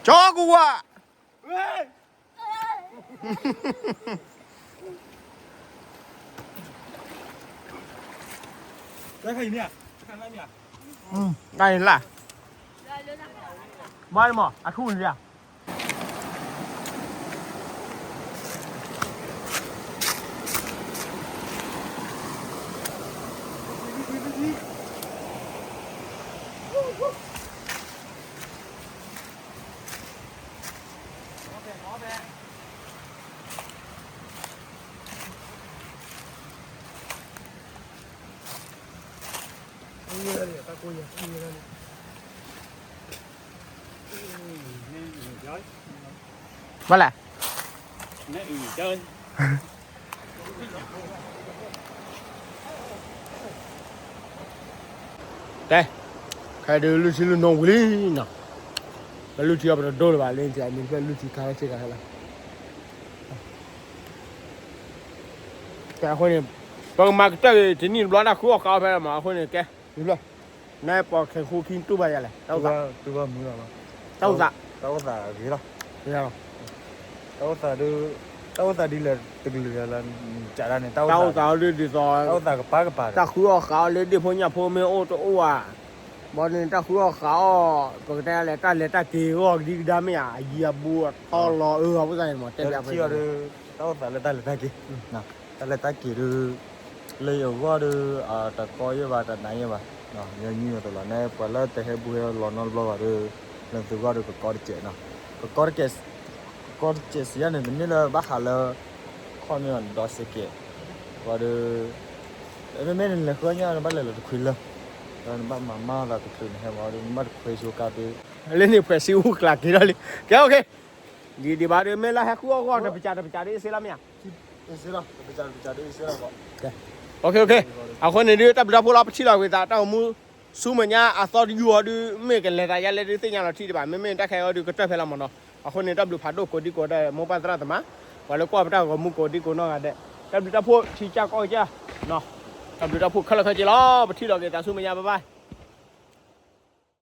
ကၠီၣ်ကိၣ်ဝါ, တၢ်အံၤလၢ, ဘၣ်မး အထူၣ်န့ၣ်ဧါ, ဘၣ်လဲၣ်. တဲ, ခဲဒုးလုၢ်ထံလုၢ်နိဝံၤလံနီၤ, ပလုၢ်ထံအီၤပတဒိလၢၤဘၣ်လၢန့ၣ် မ့ၢ်ဖဲလုၢ်ထံခါဆ့ကၤဟဲလီၤ. တဲအဃိန့ၣ်, ပကမၤကတၢၢ်ဂ့ၤတနံၣ်တဘျီ တၢ်ဃုအီၣ်ဃးအီၣ်ဖဲလဲၣ်မး အဃိန့ၣ် ကဲ, နဘျီ, နပိာ်ခဲခူခံတူၢ်ဘၣ်ယၤလဲၣ်, တၢ်အိၣ်သး, တၢ်အိၣ်သးဂ့ၤလီၤ. တၢ်အိၣ်သးဒ်, တၢ်အိၣ်သးဒ်လဲၣ်တကလုာ်လၢ်, ကးဒၣ်န့ၣ် တၢ်အိၣ်သးဒ်သိး, တၢ်အိၣ်သးကပၤကပၤ, တၢ်ဃုအီၣ်ဃးအီၣ်လၢဒ့ၣ်ဖိညၣ်ဖိမ့ၢ်အိၣ်တအိၣ်ဧါ, ဘၣ်န့ၣ် တၢ်ဃုအီၣ်ဃးအီၣ် ပကတဲလဲၣ် တၢ်လဲၤတၢ်က့ၤဂီၢ်ကဒံကဒါမ့ၢ်ဧါ, အယံၤအဘူးအထီလီၤအၢ အဝဲသတးန့ၣ်မး တဲဘၣ်ဖဲ, တၢ်အိၣ်သးလၢတၢ်လဲၤတၢ်က့ၤ, တၢ်လဲၤတၢ်က့ၤဒ် လၢယဂီၢ်ဒီး, တကီယဲၢ်ဘၣ် တနၤယဲၢ်ဘၣ်, ညီနုၢ်အသိးလီၤ နဲ ပှၤလၢတဟဲဘူးဟဲလီၤနီတဘျီဘၣ်ဒီး, လၢသုဂီၢ်ဒီးကကီတစဲးနီၤ, ကကီတကဲး, ကကီတစဲးစံးယါန့ၣ် တမ့ၢ်လၢဘၣ်ဃးလၢ, ခီၣ်မ့ၢ်ဒီးစဲးကဲး, ပှၤဒီး, မ့မ့ၢ်နလဲၤဃုအီၣ်ညၣ် နဘၣ်လဲၤလီၤတခွံလၢ, နဘၣ်မၤမါသးတချုးနဟဲမၤဒီး နဘၣ်တခွံဆိကါဘ့, လၢန့ၣ်ဖှဲးစံးအူကျးက့ၤထီၣ်လံ, ကဲ okay, ဒ်ဒံးဘၣ်ဒီး မ့ၢ်လၢဟဲဃုအီၣ်ဂီၢ် တပစးတပစးဒီးအ့ၣ်စ့လီၤမ့ၢ်ဧါ OK, OK, အဃိန့ၣ်ဒုး တၢ်ဘျုးတၢ်ဖှိၣ်လီၤ ပထံၣ်လီၤက့ၤသး တၢ်အိၣ်မူဆူမဲာ်ညါအသီတယုၢ်အီၤဒုး မ့ၢ်ကလဲၤသးယါလဲၣ်ဒုး သ့ၣ်ညါလီၤထံၣ်ဒံးဘၣ် မ့မ့ၢ်တၢ်ခဲအံၤအီၤဒုး ကတၢၢ်ဖဲလီၤမးနီၤ. အဃိန့ၣ် တၢ်ဘျုးဖးဒိၣ်ကိးဒံကိးဒဲး မိၢ်ပၢ်သရၣ်သမါ ပှၤလၢကွၢ်ပတၢ်ဂီၤမူကိးဒံကိးနီၢ်ဂၤဒဲး တၢ်ဘျုးတၢ်ဖှိၣ်ထံကစၢ်ကီၢ်ကစၢ်, တၢ်ဘျုးတၢ်ဖှိၣ်ခဲလၢာ်ခဲဆ့လီၤ. ပထံၣ်လီၤက့ၤသးဆူမဲာ်ညါ bye bye.